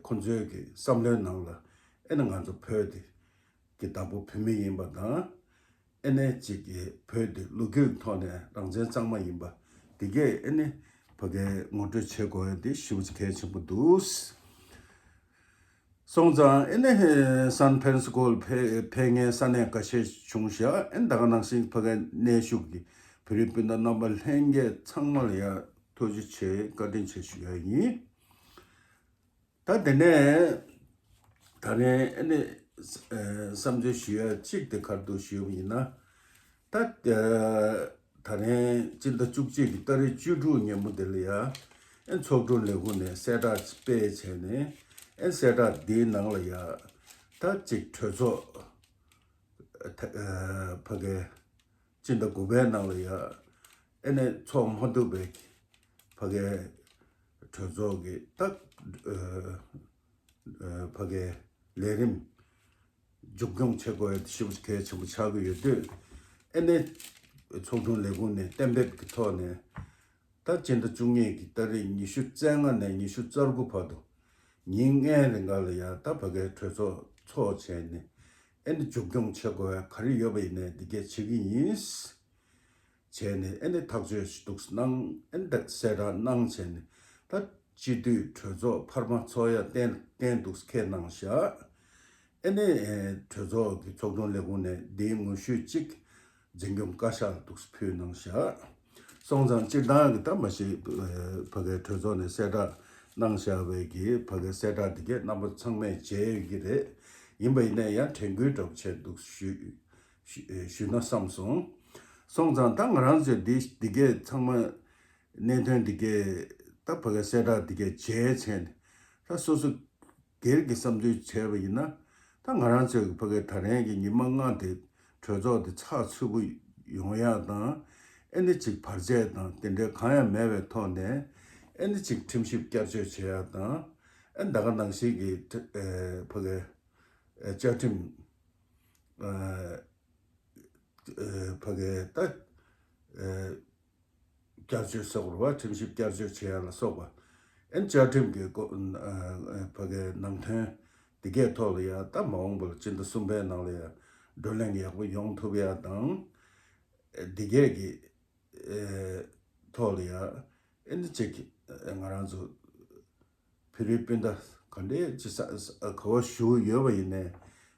ཁོ་ཚོའི་གི་བསམ་བློའི་ནང་ལ་ཨེ་ནི་ང་ཚོ་བོད་དེ་གི་བདག་པོ་བོད་མི་ཡིན་པ་དང་། ཨེ་ནས་ཅིག་གི་བོད་དེ་ལོ་རྒྱུས་ཀྱི་ཐོག་ནས་རང་བཙན་གཙང་མ་ཡིན་པ་འདི་གས་ཨེ་ནས་ཕ་གིར་ངོ་སྤྲོད་བྱེད་དགོས་ཡ་དེ་ཞེ་པོ་ཅིག་གལ་ཆེན་པོ་འདུག་སོང་ཙང་། ཨེ་ནས་སན་ཕན་སི་ཀོ་ལ་ཕེབས་ཕེབས་མཁན་ས་གནས་འགའ་ཤས་བྱུང་ཤག་ཨེ་ནས་ད་ག་ནང་བཞིན་ཕ་གིར་གནས་བཞུགས་ཀྱི་བོད་རིགས་སྤུན་ཟླ་རྣམ་པ་ལྷན་རྒྱས་ཚང་མ་ལ་ཡ་ཐུགས་རྗེ་ཆེ་བཀའ་དྲིན་ཆེ་ཞུ་ཡ་ཡིན། ད་དེ་ནས་ད་རིང་ཨེ་ནི་ཨེ་བསམ་ཚུལ་ཞུ་ཡ་གཅིག་དེ་ག་རེ་འདུག་ཞུས་པ་ཡིན་ན། ད་ཨེ་ད་རིང་སྤྱི་ཟླ་བཅུ་གཅིག་གི་ཏ་རིག་བཅུ་དྲུག་ཉིན་མོ་དེ་ལ་ཡ་ཨེ་ཚོགས་དྲུང་ལས་ཁུངས་ནས་གསལ་བསྒྲགས་སྤེལ་བྱས་ནས། ཨེ་གསལ་བསྒྲགས་འདིའི་ནང་ལ་ཡ་ ད་ཅིག་གྲོས་ཚོགས་ད་ཕ་གའི་སྤྱི་ཟླ་དགུ་པའི་ནང་ལ་ཡ་ཨེ་ནས་ཚོགས་མ་ཐུབ་པའི་ཕ་གའི་གྲོས་ཚོགས་ཀྱི་ད་ཕ་གའི་ལས་རིམ་མཇུག་སྐྱོང་བྱེད་དགོས་ཡ་དེ་ཞེ་པོ་གལ་ཆེན་པོ་ཆགས་ཀྱི་ཡོད་དུས། ཨེ་ནས་ཚོགས་དྲུང་ལས་ཁུངས་ནས་གཏན་འབེབས་ཀྱི་ཐོག་ནས། ད་སྤྱི་ཟླ་བཅུ་གཉིས་ཀྱི་ཏ་རིག་ཉི་ཤུ་རྩ་ལྔ་ནས་ཉི་ཤུ་རྩ་དགུ་བར་དུ་ཉིན་ལྔའི་རིང་ག་ལ་ཡ་ད་ཕ་གའི་གྲོས་ཚོགས་ཚོགས་བྱས་ནས། ཨེ་ནི་མཇུག་སྐྱོང་བྱེད་དགོས་ཡ་ག་རེ་ཡོད་པ་ཡིན་ནའི་འདི་གས་བྱེད་ཀྱི་ཡིན། བྱས་ནས་ཨེ་ནི་ཐག་གཅོད་ཞུ་འདུག་གནང་། ཨེ་ནི་ད་གསལ་བསྒྲགས་གནང་བྱས་ནས། ད་སྤྱི་འཐུས་གྲོས་ཚོགས་འཕར་མ་ཚོགས་ཡ་གཏན་གཏན་འདུག་ཁས་གནང་བཞག་ཨེ་ནས་གྲོས་ཚོགས་ཀྱི་ཚོགས་དྲུང་ལས་ཁུངས་ནས་འདིའི་ངོ་བཤུས་གཅིག་འཛིན་སྐྱོང་བཀའ་ཤག་ལ་འདུག་ཕུལ་གནང་བཞག་སོང་ཙང་སྤྱིར་བཏང་གི་ད་མ་གཞི་ཕ་གའི་གྲོས་ཚོགས་ནས་གསལ་བསྒྲགས་གནང་བཞག་པའི་གི་ཕ་གའི་གསལ་བསྒྲགས་འདི་གས་རྣམ་པ་ཚང་མས་མཇལ་ཡོད་ཀྱི་རེད། ཡིན་པ་ཡིན་ནའི་ཡང་དྲན་སྐུལ་འདྲ་པོ་བྱས་འདུག་ཞུ་ཞུ་ཞུས་ན་བསམ་སོང་། སོང་ཙང་ད་ང་རང་ཚོས་འདི་འདི་གས་ཚང་མ་གནད་དོན་འདི་གས་ད་ཕ་གའི་གསལ་བསྒྲགས་འདི་གས་མཇལ་བྱས་ནས་ད་སོ་སོ་སྒེར་གྱི་བསམ་ཚུལ་བྱས་པ་ཡིན་ན། ད་ང་རང་ཚོའི་ཕ་གའི་ད་རིང་གི་ཉི་མ་ལྔ་དེ་གྲོས་ཚོགས་དེ་ཚགས་ཚུད་པོ་ཡོང་ཡག་དང་། ཨེ་ནི་ཅིག་བར་ཆད་དང་དེ་འདྲའི་གང་ཡང་མེད་པའི་ཐོག་ནས། ཨེ་ནི་ཅིག་ཁྲིམས་ཞིབ་བསྐྱར་བཅོས་བྱེད་ཡག་དང་། ཨེ་ད་ག་ནང་བཞིན་གྱི་ཨེ་ཕ་གའི་ཨེ་བཅའ་ཁྲིམས་ཨེ་ཨེ་ཕ་གའི་ད་ཨེ་བསྐྱར་བཅོས་སོགས་རེད་བ། ཁྲིམས་ཞིབ་བསྐྱར་བཅོས་བྱེད་ཡ་ལ་སོགས་པ། ཨེ་བཅའ་ཁྲིམས་ཀྱི་སྐོར་ཨ་ཨ་ཕ་གའི་ནང་དོན་འདི་གའི་ཐོག་ལ་ཡ་ད་མ་འོངས་པར་སྤྱི་ཟླ་གསུམ་པའི་ནང་ལ་ཡ་བགྲོ་གླེང་ཡག་པོ་ཡོང་ཐུབ་ཡ་དང་། འདི་གའི་གི་ཨེ་ཐོག་ལ་ཡ་ཨེ་འདི་ཅིག་ང་རང་ཚོ་བོད་རིགས་སྤུན་ཟླ་ག་འདྲས་ཅི་ས་ས་ག་བ་བཞུགས་ཡོད་པ་ཡིན་ནའི་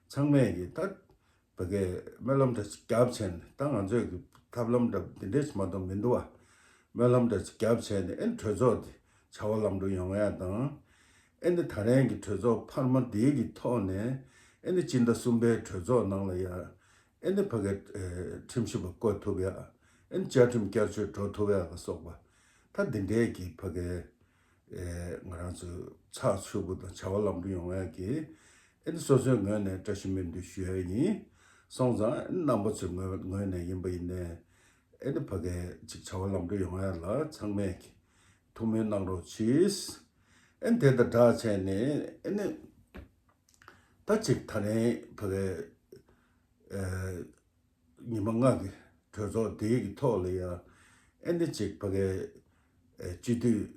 ཚང་མས་ཀྱི་ད་བོད་སྐད་སྨོན་ལམ་འདྲ་ཅིག་བརྒྱབ་བྱས་ནས། ད་ང་ཚོས་ཀྱི་ཐབས་ལམ་འདྲ་འདི་འདྲས་ཅིག་མ་གཏོགས་མི་འདུག་བ། སྨོན་ལམ་འདྲ་ཅིག་བརྒྱབ་བྱས་ནས་ཨེ་གྲོས་ཚོགས་འདི་བྱ་བ་ལམ་འགྲོ་ཡོང་ཡ་དང་། ཨེ་འདི་ད་རིང་གི་གྲོས་ཚོགས་འཕར་མ་འདིའི་གི་ཐོག་ནས་ཨེ་འདི་སྤྱི་ཟླ་གསུམ་པའི་གྲོས་ཚོགས་ནང་ལ་ཡ་ཨེ་འདི་ཕ་གི་ཨེ་ཁྲིམས་ཞིབ་པ་བསྐོ་ཐུབ་ཡ། ཨེ་འདི་བཅའ་ཁྲིམས་བསྐྱར་བཅོས་འགྲོ་ཐུབ་ཡ་ལ་སོགས་པ། ད་འདི་འདྲའི་གི་ཕ་གི་ཨེ་ང་རང་ཚོ་ཚགས་ཚུད་པོ་དང་བྱ་བ་ལམ་འགྲོ་ཡོང་ཡ་གི་ཨེ་འདི་སོ་སོའི་ངོས་ནས་བཀྲ་ཤིས་སྨོན་འདུན་ཞུ་ཡ་ཡིན། སོང་ཙང་ཨེ་འདི་རྣམ་པ་ཚོའི་ངོས་ངོས་ནས་ཡིན་པ་ཡིན་ནའི་ཨེ་འདི་ཕ་གི་ཅིག་བྱ་བ་ལམ་འགྲོ་ཡོང་ཡ་ལ་ཚང་མས་གི་ཐུགས་སྨོན་གནང་རོགས་གྱིས། ཨེ་འདི་དེ་དང་སྦྲགས་བྱས་ནས་ཨེ་འདི་ད་ཅིག་ད་རིང་ཕ་གི་ཨེ་ཉི་མ་ལྔ་གི་གྲོས་ཚོགས་དེའི་གི་ཐོག་ལ་ཡ་ཨེ་འདི་ཅིག་ཕ་གའི་ཨེ་སྤྱི་འཐུས་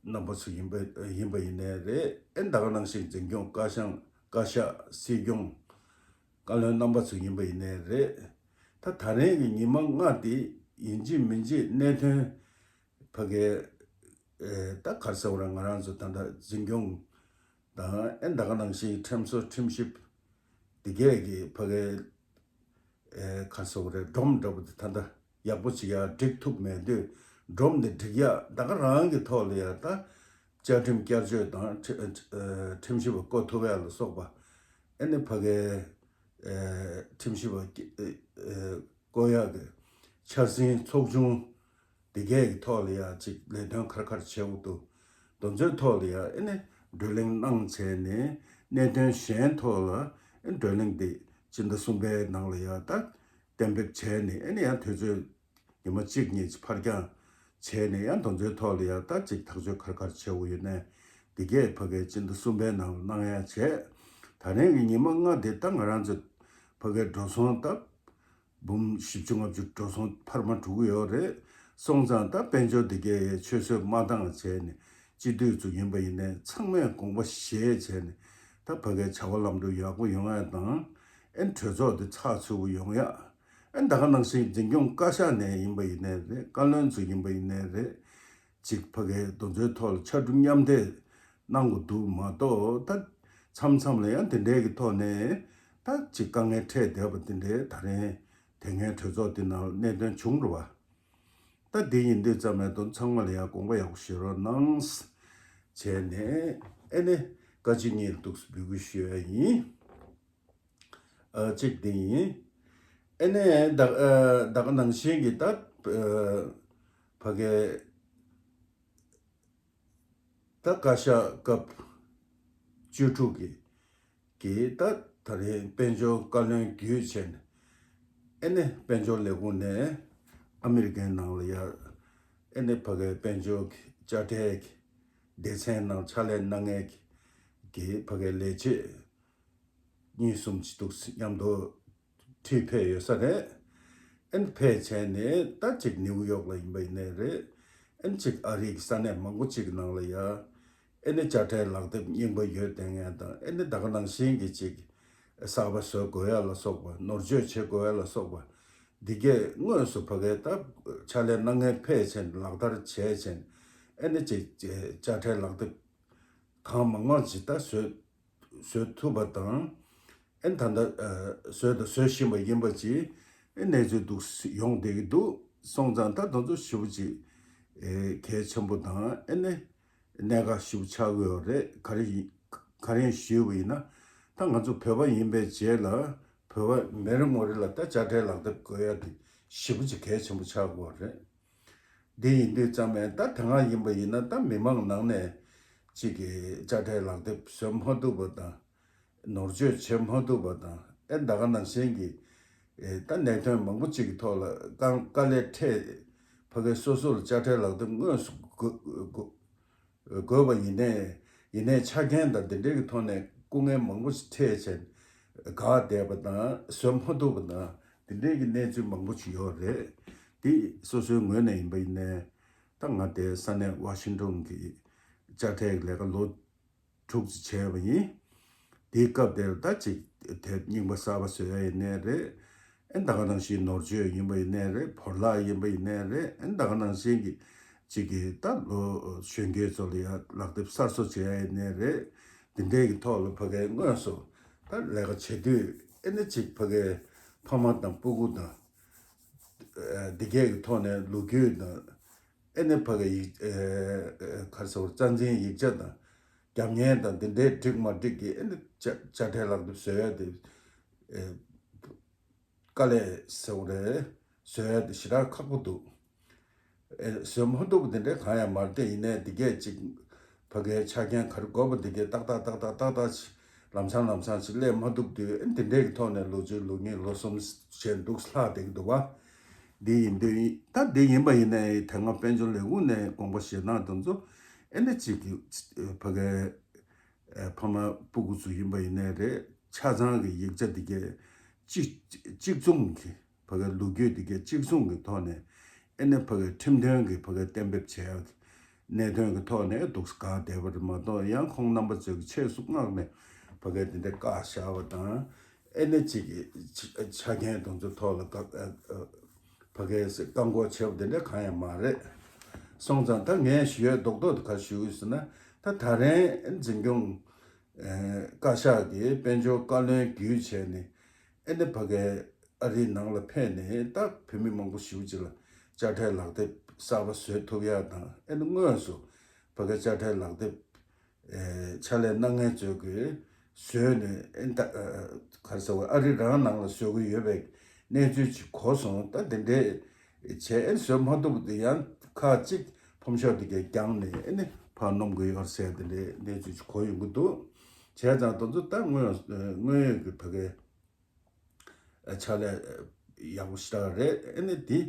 རྣམ་པ་ཚོ་ཡིན་པ་ཡིན་པ་ཡིན་ནའི་རེད། ཨེ་ད་ག་ནང་བཞིན་འཛིན་སྐྱོང་བཀའ་ཤག་བཀའ་ཤག་སྲིད་སྐྱོང་བཀའ་བློན་རྣམ་པ་ཚོ་ཡིན་པ་ཡིན་ནའི་རེད། ད་ད་རིང་གི་ཉི་མ་ལྔ་དེ་ཡིན་གཅིག་མིན་གཅིག་གནད་དོན་ཕ་གའི་ཨེ་ད་ག་རེ་ཟེར་དགོས་རེད། ང་རང་ཚོ་ད་ལྟ་འཛིན་སྐྱོང་དང་ཨེ་ད་ག་ནང་བཞིན་ཁྲིམས་བཟོ་ཁྲིམས་ཞིབ་འདི་གས་ཀྱི་ཕ་གའི་ཨེ་ག་རེ་ཟེར་དགོས་རེད། སྒྲོམ་འདྲ་པོ་དེ་ད་ལྟ་ཡག་པོ་ཅིག་ཡར་སྒྲིག་ཐུབ་མེད་དུས། སྒྲོམ་འདི་སྒྲིག་ཡ་ད་ག་རང་གི་ཐོག་ལ་ཡ་ད་བཅའ་ཁྲིམས་བསྐྱར་བཅོས་དང་ཁྲི་ཨེ་ཁྲིམས་ཞིབ་པ་བསྐོ་ཐུབ་ཡ་ལ་སོགས་པ། ཨེ་ནི་ཕ་གའི་ཨེ་ཁྲིམས་ཞིབ་པ་ཨེ་ཨེ་བསྐོ་ཡག་གི་འཆར་ཟིན་ཚོགས་ཆུང་འདི་གས་ཀྱི་ཐོག་ལ་ཡ་ཅིག་ལས་དོན་ག་རེ་ག་རེ་བྱེད་དགོས་འདུག་དེ་ཚོའི་ཐོག་ལ་ཡ་ཨེ་ནི་བགྲོ་གླེང་གནང་བྱས་ནས། གནད་དོན་གཞན་ཐོག་ལ་ཨེ་བགྲོ་གླེང་འདི་སྤྱི་ཟླ་གསུམ་པའི་ནང་ལ་ཡ་ད་གཏན་འབེབས་བྱས་ནས། ཨེ་ནི་ཡང་དུས་ཚོད་ཉི་མ་གཅིག་གཉིས་ཕར་འགྱངས་བྱས་ནས། ཡང་དེ་ཚོའི་ཐོག་ལ་ཡ་ད་ཅིག་ཐག་གཅོད་ག་རེ་ག་རེ་བྱེད་དགོས་ཡོད་ནའི་འདི་གས་ཕ་གའི་སྤྱི་ཟླ་གསུམ་པའི་ནང་ལ་གནང་ཡ་བྱས། ད་རིང་གི་ཉི་མ་ལྔ་འདི་ད་ང་རང་ཚོ་ཕ་གའི་འགྲོ་སོང་ད་འབུམ་བཞི་བཅུ་ལྔ་བཅུ་འགྲོ་སོང་འཕར་མ་འགྲོ་གི་ཡོད་རེད། སོང་ཙང་ད་དཔལ་འབྱོར་འདི་གའི་ཆུད་ཟོས་མ་བཏང་བྱས་ནས་སྤྱི་འཐུས་ཚོ་ཡིན་པ་ཡིན་ནའི་ཚང་མས་དགོངས་པ་བཞེས་བྱས་ནས། ད་ཕ་གའི་བྱ་བ་ལམ་འགྲོ་ཡག་པོ་ཡོང་ཡ་དང་། ཨེ་གྲོས་ཚོགས་འདི་ཚགས་ཚུད་པོ་ཡོང་ཡ། ཨེ་ད་ག་ནང་བཞིན་འཛིན་སྐྱོང་བཀའ་ཤག་ནས་ཡིན་པ་ཡིན་ནའི་རེད། བཀའ་བློན་ཚོ་ཡིན་པ་ཡིན་ནའི་རེད། ཅིག་ཕ་གའི་དེ་ཚོའི་ཐོག་ལ་ཕྱར་གྲུ་མཉམ་འདེགས་གནང་དགོས་འདུག་མ་གཏོགས། ད་མཚམས་མཚམས་ལ་ཡང་དེ་འདྲའི་གི་ཐོག་ནས་ད་ཅིག་དཀའ་ངལ་འཕྲད་བསྡད་པ་དེ་འདྲའི་ད་རིང་དེ་སྔའི་གྲོས་ཚོགས་དེ་ནང་གནད་དོན་བྱུང་རེད་བ། ད་དེ་ཡིན་དུས་ཙམ་ནས་དོན་ཚང་མ་ལ་ཡང་དགོངས་པ་ཡག་པོ་བཞེས་རོགས་གནང་། བྱས་ནས་ཨེ་ནི་བཀའ་སྤྱི་གཉིས་ལ་ཐུགས་སུ་འབུལ་དགོས་ཞུ་ཡ་ཡིན། ཨ་གཅིག་དེ་ཡིན། ཨེ་ནས་ད་ཨ་ད་ག་ནང་བཞིན་གྱི་ད་ཨ་ཕ་གའི་ད་བཀའ་ཤག་སྐབས་བཅུ་དྲུག་གི་གི་ད་ ད་རེས་དཔལ་འབྱོར་བཀའ་བློན་བརྒྱུད་བྱས་ནས་ཨེ་ནི་དཔལ་འབྱོར་ལས་ཁུངས་ནས་ཨ་མི་རི་ཀའི་ནང་ལ་ཡ་ཨེ་ནི་ཕ་གའི་དཔལ་འབྱོར་གྱི་དཔྱ་ཁྲལ་གྱི་སྡེ་ཚན་ནང་ཕྱག་ལས་གནང་མཁན་གྱི་ཕ་གའི་ལས་བྱེད་གཉིས་གསུམ་ཅིག་འདུག་མཉམ་དུ་ཁྲིད་ཕེབས་ཡོད་ས་རེད། ཨེ་ནི་ཕེབས་བྱས་ནས་ད་ཅིག་ནིའུ་ཡོག་ལ་ཡིན་པ་ཡིན་ནའི་རེད། ཨེ་ནི་ཅིག་ཨ་རིའི་ས་གནས་མང་པོ་ཅིག་ནང་ལ་ཡ་ཨེ་ནི་དཔྱ་ཁྲལ་ལག་དེབ་རྙིང་པ་ཡོད་བསྡད་མཁན་དང་ཨེ་ནི་ད་ག་ནང་བཞིན་གྱི་ཅིག་གསར་པ་བཟོ་དགོས་ཡ་ལ་སོགས་པ་ནོར་བཅོས་བྱེད་དགོས་ཡ་ལ་སོགས་པ་འདི་གས་དངོས་སུ་ཕ་གའི་ད་ཕྱག་ལས་གནང་མཁན་ཕེབས་བྱས་ནས་ལག་བསྟར་བྱས་བྱས་ནས་ཨེ་ནི་ཅིག་དཔྱ་ཁྲལ་ལག་དེབ་གང་མང་མང་ཅིག་ད་བཟོས་བཟོས་ཐུབ་པ་དང་། ཨེ་ད་ལྟ་ཨ་བཟོས་དང་བཟོ་བཞིན་པ་ཡིན་པ་ཅིག་ཨེ་གནས་ཚུལ་འདུག་ཡོང་བསྡད་ཀྱི་འདུག་སོང་ཙང་ད་དེ་ཚོ་ཞེ་པོ་ཅིག་ཨེ་གལ་ཆེན་པོ་དང་ཨེ་ནས་གནད་འགག་ཞེ་པོ་ཆགས་ཀྱི་ཡོད་རེད། ག་རེ་ཡིན་ག་རེ་ཡིན་ཞུས་པ་ཡིན་ན་ད་ང་ཚོ་བོད་པ་ཡིན་པའི་རྗེས་ལ་བོད་པ་མི་རེ་ངོ་རེ་ལ་ད་དཔྱ་ཁྲལ་ལག་དེབ་དགོས་ཡ་དེ་ཞེ་པོ་ཅིག་གལ་ཆེན་པོ་ཆགས་ཀྱི་ཡོད་རེད། འདི་ཡིན་དུས་ཙམ་ནས་ད་དེ་སྔ་ཡིན་པ་ཡིན་ན་ད་མི་མང་ནང་ནས་གཅིག་གིས་དཔྱ་ཁྲལ་ལག་དེབ་བཟོ་མ་ཐུབ་པ་དང་ནོར་བཅོས་བྱེད་མ་ཐུབ་པ་དང་ཨེ་ད་ག་ནང་བཞིན་གྱི་ཨེ་ད་གནད་དོན་མང་པོ་གཅིག་གི་ཐོག་ལ་དཀའ་དཀའ་ལས་འཕྲད་ཕ་གི་སོ་སོ་ལ་དཔྱ་ཁྲལ་ལག་དེབ་དངོས་སུ་དགོས་དགོས་དགོས་པ་ཡིན་ནའི་ཡིན་ནའི་ཆ་རྐྱེན་དང་འདི་འདྲའི་གི་ཐོག་ནས་སྐུ་ངལ་མང་པོ་ཞིག་འཕྲད་བྱས་འགག་བསྡད་པ་དང་བཟོ་མ་ཐུབ་པ་དང་འདི་འདྲའི་གི་གནས་ཚུལ་མང་པོ་ཞིག་ཡོད་རེད། འདི་སོ་སོའི་ངོས་ནས་ཡིན་པ་ཡིན་ནའི་ད་ང་དེ་ས་གནས་ཝ་ཤིང་ཏོན་གི་དཔྱ་ཁྲལ་གི་ལས་ཀ་ལོ་དྲུག་ཅིག་བྱས་པ་ཡིན། དེའི་སྐབས་དེར་ད་ཅིག་དེབ་རྙིང་པ་གསར་པ་བཟོ་ཡ་ཡིན་ནའི་རེད། ཨེ་ད་ག་ནང་བཞིན་ནོར་བཅོས་ཡིན་པ་ཡིན་ནའི་རེད། བོར་བརླག་ཡིན་པ་ཡིན་ནའི་རེད། ཨེ་ད་ག་ནང་བཞིན་གྱི་གཅིག་གི་ད་ལོ་གཞོན་སྐྱེས་ཚོ་ལ་ཡ་ལག་དེབ་གསར་བཟོ་བྱེད་ཡ་ཡིན་ནའི་རེད། འདི་འདྲའི་གི་ཐོག་ལ་ཕ་གའི་དངོས་སུ་ད་ལས་ཀ་བྱེད་དུས་ཨེ་ནི་གཅིག་ཕ་གའི་ཕ་མ་དང་སྤུ་གུ་དང་ཨེ་འདི་གས་ཀྱི་ཐོག་ནས་ལོ་རྒྱུས་དང་ཨེ་ནི་ཕ་གའི་ཡིག་ཨེ་ག་རེ་ཟེར་བ་རྩ་འཛིན་ཡིག་ཆ་དང་། རྒྱབ་གཉེར་དང་འདི་འདྲའི་འགྲིག་མ་འགྲིག་གི་ཨེ་འདི་དཔྱ་དཔྱ་ཁྲལ་ལག་དེབ་བཟོ་ཡ་དེ་ཨེ་དཀའ་ལས་ཟེར་བ་རེད། བཟོ་ཡ་དེ་ཞེ་དྲག་ཁག་པོ་འདུག་ཨེ་བཟོ་མ་ཐུབ་པ་དེ་འདྲའི་གང་ཡང་མ་རེད་དེ་ཡིན་ནའི་འདི་གས་ཅིག་ཕ་གའི་ཆ་རྐྱེན་ག་རེ་དགོས་པ་འདི་གས་ཏག་ཏག་ཏག་ཏག་ཏག་ཏག་ཅིག་ལམ་སང་ལམ་སང་ཅིག་སླེབས་མ་ཐུབ་དུས་ཨེ་འདི་འདྲའི་གི་ཐོག་ནས་ལོ་གཅིག་ལོ་གཉིས་ལོ་གསུམ་བྱས་འདུག་ལྷག་བསྡད་ཀྱི་འདུག་བ། འདི་ཡིན་དུས་ད་འདི་ཡིན་པ་ཡིན་ནའི་དེ་སྔ་དཔལ་འབྱོར་ལས་ཁུངས་ནས་དགོངས་པ་བཞེས་སྟངས་དེ་ཚོ་ཨེ་འདི་གཅིག་གི་ཕ་གའི་ཨེ་ཕ་མ་སྤུ་གུ་ཚོ་ཡིན་པ་ཡིན་ནའི་རེད། ཆ་ཚང་གི་ཡིག་ཆ་འདི་གས་གཅིག་གཅིག་མཚུངས་ཀྱི་ཕ་གའི་ལོ་རྒྱུས་འདི་གས་གཅིག་མཚུངས་ཀྱི་ཐོག་ནས་ཨེ་ནི་ཕ་གའི་ཁྲིམས་མཐུན་གྱི་ཕ་གའི་གཏན་འབེབས་བྱས་ཡག་གི་གནད་དོན་གྱི་ཐོག་ནས་འདུག་སེ་བཀག་བསྡད་པ་རེད་མ་གཏོགས་ཡང་ཁོང་རྣམ་པ་ཚོས་ཀྱི་ཆེད་སུ་མངགས་ནས་ཕ་གའི་འདི་འདྲ་བཀག་བཞག་པ་དང་ཨེ་ནི་གཅིག་གི་ཆ་ཆ་རྐྱེན་དེ་ཚོ་ཐོག་ལ་བཀག་ཨ་ཨ་ཕ་གའི་བཀག་འགོག་བྱས་པ་དེ་འདྲ་གང་ཡང་མ་རེད། སོང་ཙང་ད་ངས་ཞུ་ཡས་རྡོག་རྡོག་དེ་ག་ཞུ་ཡོད་ཟེར་ན་ད་ད་རིང་འཛིན་སྐྱོང་ཨེ་བཀའ་ཤག་གིས་དཔལ་འབྱོར་བཀའ་བློན་བརྒྱུད་བྱས་ནས་ཨེ་ནི་ཕ་གའི་ཨ་རིའི་ནང་ལ་ཕེབས་ནས་ད་བོད་མི་མང་པོ་ཞེ་པོ་ཅིག་ལ་དཔྱ་ཁྲལ་ལག་དེབ་གསར་པ་བཟོ་ཐུབ་ཡ་དང་ཨེ་ནི་དངོས་སུ་ཕ་གའི་དཔྱ་ཁྲལ་ལག་དེབ་ཨེ་ཕྱག་ལས་གནང་མཁན་ཚོས་ཀྱིས་བཟོས་ནས་ཨེ་ད་ཨ་ག་རེ་ཟེར་བ་ཨ་རི་རང་ནང་ལ་བཟོ་གི་ཡོད་པའི་གནས་ཚུལ་ཅིག་གོ་སོང་། ད་དེ་འདྲའི་བྱས་ཨེ་བཟོ་མ་ཐུབ་པ་དེ་ཡང་ཁག་ཅིག་ཕོམ་ཤོག་དེ་གས་བརྒྱངས་ནས་ཨེ་ནི་ཕར་སྣོམ་གི་ཡོད་ཟེར་དེ་འདྲའི་གནས་ཚུལ་ཅིག་གོ་ཡོང་གི་འདུག་བྱས་ཙང་དེ་ཚོ་ད་དངོས་དངོས་ཡོད་ཀྱི་ཕ་གའི་ཕྱག་ལས་ཡག་པོ་ཞེ་དྲག་རེད། ཨེ་ནི་འདི་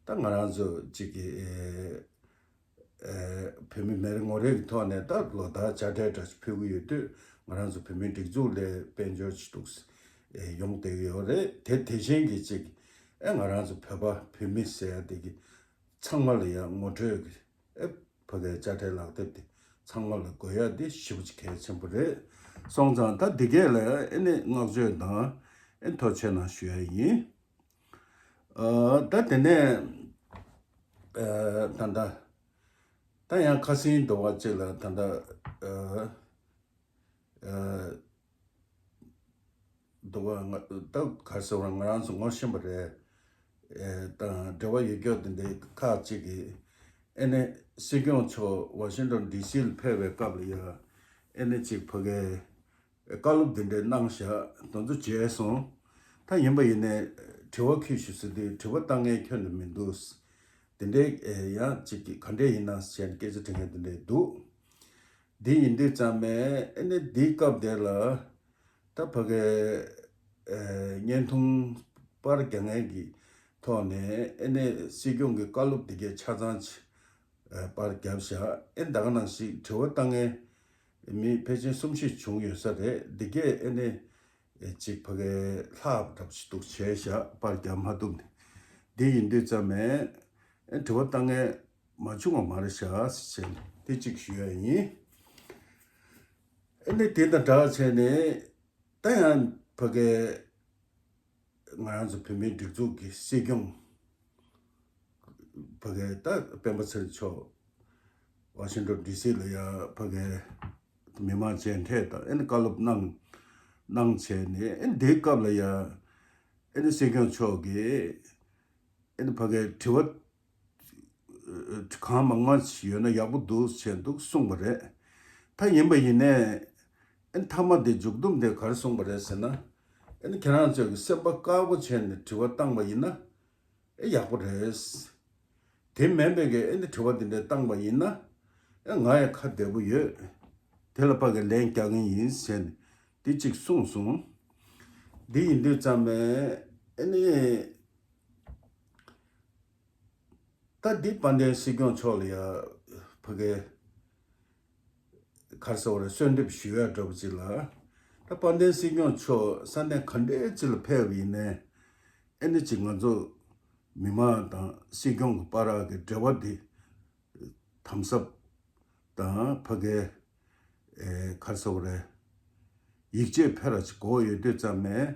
ད་ང་རང་ཚོ་གཅིག་གི་ཨེ་ཨེ་བོད་མི་མི་རེ་ངོ་རེ་གི་ཐོག་ནས་ད་ལོ་ལྟར་དཔྱ་ཁྲལ་འདྲ་ཞིག་ཕུལ་གི་ཡོད་དུས་ང་རང་ཚོ་བོད་མིའི་སྒྲིག་འཛུགས་ལ་དཔལ་འབྱོར་ཞིག་འདུག་ཨེ་ཡོང་བསྡད་ཀྱི་ཡོད་རེད། དེ་དེ་བཞིན་གྱི་གཅིག་ཨེ་ང་རང་ཚོ་བོད་པ་བོད་མི་ཟེར་ཡ་དེ་གི་ཚང་མ་ལ་ཡང་ངོ་སྤྲོད་ཀྱི་ཨེ་ཕ་གའི་དཔྱ་ཁྲལ་ལག་དེབ་དེ་ཚང་མ་ལ་དགོས་ཡ་དེ་ཞེ་པོ་ཅིག་གལ་ཆེན་པོ་རེད། སོང་ཙང་ད་འདི་གས་ལ་ཨེ་ནི་བསྔགས་བརྗོད་དང་ཨེ་ཐུགས་རྗེ་ཆེ་གནང་ཞུ་ཡ་ཡིན། ཨ་ད་དེ་ནས་ཨ་ད་ད་ད་ཡང་ཁ་སང་དུ་བ་ཅིག་ལ་ད་ད་ཨ་ཨ་འདུག་བ། ང་ད་ག་རེ་ཟེར་བ་ང་རང་ཚོ་ངོ་ཤེས་པ་རེད། ཨེ་དང་འབྲེལ་བ་ཡོད་སྐྱོ་དེ་འདྲའི་ཁག་ཅིག་གིས་ཨེ་ནས་སྲིད་སྐྱོང་མཆོག་ཝ་ཤིང་ཏོན་ཌི་སི་ལ་ཕེབས་པའི་སྐབས་ལ་ཡ་ཨེ་ནས་ཅིག་ཕ་གའི་བཀའ་སློབ་དེ་འདྲའི་གནང་བཞག་དེ་ཚོ་མཇལ་སོང་། ད་ཡིན་པ་ཡིན་ནས་དྲི་བ་ཁུལ་ཞུ་ཟེར་དུས་དྲི་བ་བཏང་མཁན་ཁྱོན་ནས་མི་འདུག་དེ་འདྲའི་ཨེ་ཡང་ཅིག་གིས་ག་འདྲས་ཡིན་ན་ཟེར་ནས་སྐད་ཆ་དྲི་མཁན་དེ་འདྲས་འདུག་འདི་ཡིན་དུས་ཙམ་པས་ཨེ་ནི་འདིའི་སྐབས་དེ་ལ་ ད་ཕ་གའི་ཨེ་བརྙན་ཐུང་པར་རྒྱག་མཁན་གྱི་ཐོག་ནས་ཨེ་ནས་སྲིད་སྐྱོང་གི་བཀའ་སློབ་དེ་གའི་ཆ་ཚང་ཅིག་ཨེ་པར་བརྒྱབ་བཞག་ཨེ་ད་ག་ནང་བཞིན་དྲི་བ་བཏང་མཁན་མི་ཕལ་ཆེར་གསུམ་བཞི་བྱུང་ཡོད་ས་རེད། འདི་གས་ཨེ་ནས་ཨེ་ཅིག་ཕ་གའི་ལྷག་འདྲ་པོ་ཞིག་འདུག་བྱས་བཞག་པར་བརྒྱབ་མ་ཐུབ་ནས། འདི་ཡིན་དུས་ཙམ་ནས་ཨེ་དྲི་བ་བཏང་མཁན་མ་བྱུང་བ་མ་རེད་བཞག་ཟེར་བྱས་ནས་དེ་གཅིག་ཞུ་ཡ་ཡིན། ཨེ་ནས་དེ་དང་སྦྲགས་བྱས་ནས། ད་ཡང་ཕ་གའི་ང་རང་ཚོ་བོད་མིའི་སྒྲིག་འཛུགས་ཀྱི་སྲིད་སྐྱོང་ཕ་གའི་ད་སྤེན་པ་ཚེ་རིང་མཆོག་ཝ་ཤིང་ཊོན་ཌི་སི་ལ་ཡ་ཕ་གའི་མི་མང་མཇལ་འཕྲད་དང་ཨེ་ནི་བཀའ་སློབ་གནང་གནང་བྱས་ནས་ཨེ་ནི་དེའི་སྐབས་ལ་ཡ་ཨེ་ནི་སྲིད་སྐྱོང་མཆོག་གིས་ཨེ་ནི་ཕ་གའི་དྲི་བ་གང་མང་མང་ཞིག་ཡོད་ན་ཡག་པོ་འདུག་བྱས་འདུག་གསུངས་པ་རེད། ད་ཡིན་པ་ཡིན་ནའི་ཨེ་ནི་མཐའ་མ་དེ་མཇུག་བསྡོམས་དེ་ག་རེ་གསུངས་པ་རེད་ཟེར་ན། ཨེ་ནི་ཁྱེད་རང་ཚོས་ཀྱི་སེམས་པ་དཀར་པོ་བྱས་ནས་དྲི་བ་བཏང་པ་ཡིན་ན་ཨེ་ཡག་པོ་རེད། དེ་མིན་པའི་གི་ཨེ་ནི་དྲི་བ་དེ་འདྲ་བཏང་པ་ཡིན་ན་ཨེ་ང་ཡང་ཁ་བདེ་པོ་ཡོད། དེ་ལ་ཕ་གི་ལན་རྒྱག་གི་ཡིན་ཟེར་ནས་དེ་གཅིག་གསུངས་སོང་། འདི་ཡིན་དུས་ཙམ་པས་ཨེ་ནི། ད་འདི་དཔལ་ལྡན་སྲིད་སྐྱོང་མཆོག་ལ་ཡ་ཕ་གའི་ག་རེ་ཟེར་བ་རེད། གསོལ་འདེབས་ཞུ་ཡ་འདྲ་པོ་ཅིག་ལ། ད་དཔལ་ལྡན་སྲིད་སྐྱོང་མཆོག་ས་གནས་ག་འདྲའི་ཅིག་ལ་ཕེབས་པ་ཡིན་ནའི་ཨེ་ནི་ཅིག་ང་ཚོ་མི་མང་དང་སྲིད་སྐྱོང་གི་བར་གྱི་འབྲེལ་བ་འདི་དམ་ཟབ་དང་ཕ་གའི་ཨེ་ག་རེ་ཟེར་བ་རེད། ཡིད་ཆེས་འཕེར་བ་ཅིག་དགོས་ཡོད་དུས་ཙམ་ནས་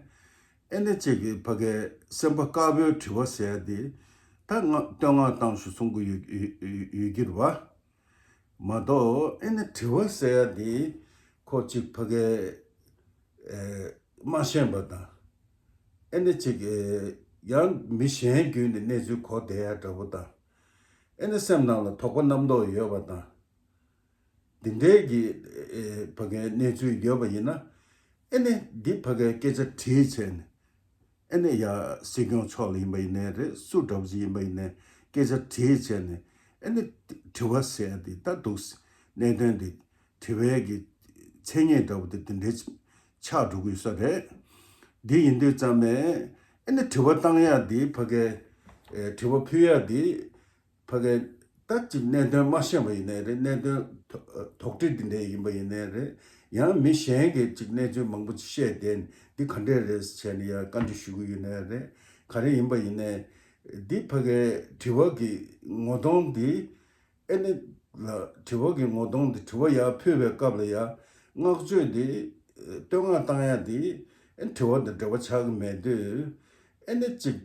ཨེ་ནི་ཅིག་གི་ཕ་གའི་སེམས་པ་དཀར་པོའི་དྲི་བ་ཟེར་ཡ་འདི་ད་ང་བསྟོད་བསྔགས་བཏང་ཞུ་གསུང་གི་ཡོད་ཡོད་ཡོད་ཀྱི་རེད་བ། མ་གཏོགས་ཨེ་ནི་དྲི་བ་ཟེར་ཡ་འདི་ཁོ་ཅིག་ཕ་གའི་ཨེ་མ་ཤེས་པ་དང་། ཨེ་ནི་ཅིག་ཨེ་ཡང་མི་གཞན་བརྒྱུད་ནས་གནས་ཚུལ་གོ་བསྡད་ཡ་འདྲ་པོ་དང་། ཨེ་ནི་སེམས་ནང་ལ་དོགས་པ་རྣམ་རྟོག་ཡོད་པ་དང་། འདི་འདྲའི་གི་ཨེ་ཕ་གའི་གནས་ཚུལ་ཡོད་པ་ཡིན་ན། ཨེ་ནི་འདི་ཕ་གའི་སྐད་ཆ་དྲིས་བྱས་ནས། ཨེ་ནི་ཡ་སྲིད་སྐྱོང་མཆོག་ལ་ཡིན་པ་ཡིན་ནའི་རེད། སུ་འདྲ་པོ་ཅིག་ཡིན་པ་ཡིན་ནའི་སྐད་ཆ་དྲིས་བྱས་ནས་ཨེ་ནི་དྲི་བ་ཟེར་ཡ་དེ་ད་འདུག་གནད་དོན་དེ་དྲི་བའི་གི་མཚན་ཉིད་འདྲ་པོ་དེ་དེ་འདྲའི་ཆགས་འགྲོ་གི་ཡོད་ས་རེད། འདི་ཡིན་དུས་ཙམ་ནས་ཨེ་ནི་དྲི་བ་བཏང་ཡ་དེ་ཕ་གའི་ཨེ་དྲི་བ་ཕུལ་ཡ་དེ། ཕ་གི་ད་ཅིག་གནད་དོན་མ་ཤེས་པ་ཡིན་ནའི་རེད། གནད་དོན་དོ་དོགས་འདྲི་འདི་འདྲའི་ཡིན་པ་ཡིན་ནའི་རེད། ཡང་མི་གཞན་གྱིས་ཅིག་གནས་ཚུལ་མང་པོ་ཅིག་བཤད་དེ་འདི་ག་འདྲས་རེད་བྱས་ནས་ཡང་བཀའ་འདྲི་ཞུ་གི་ཡོད་ནའི་རེད། ག་རེ་ཡིན་པ་ཡིན་ནའི་འདི་ཕ་གིའི་དྲི་བ་གི་ངོ་གདོང་འདི་ཨེ་ནི་ལ་དྲི་བ་གི་ངོ་གདོང་འདི་དྲི་བ་ཡར་ཕུལ་བའི་སྐབས་ལ་ཡང་བསྔགས་བརྗོད་འདི་བསྟོད་བསྔགས་བཏང་ཡ་འདི་ཨེ་དྲི་བ་དང་འབྲེལ་བ་ཆགས་ཀྱི་མེད་དུས་ཨེ་ནི་ཅིག་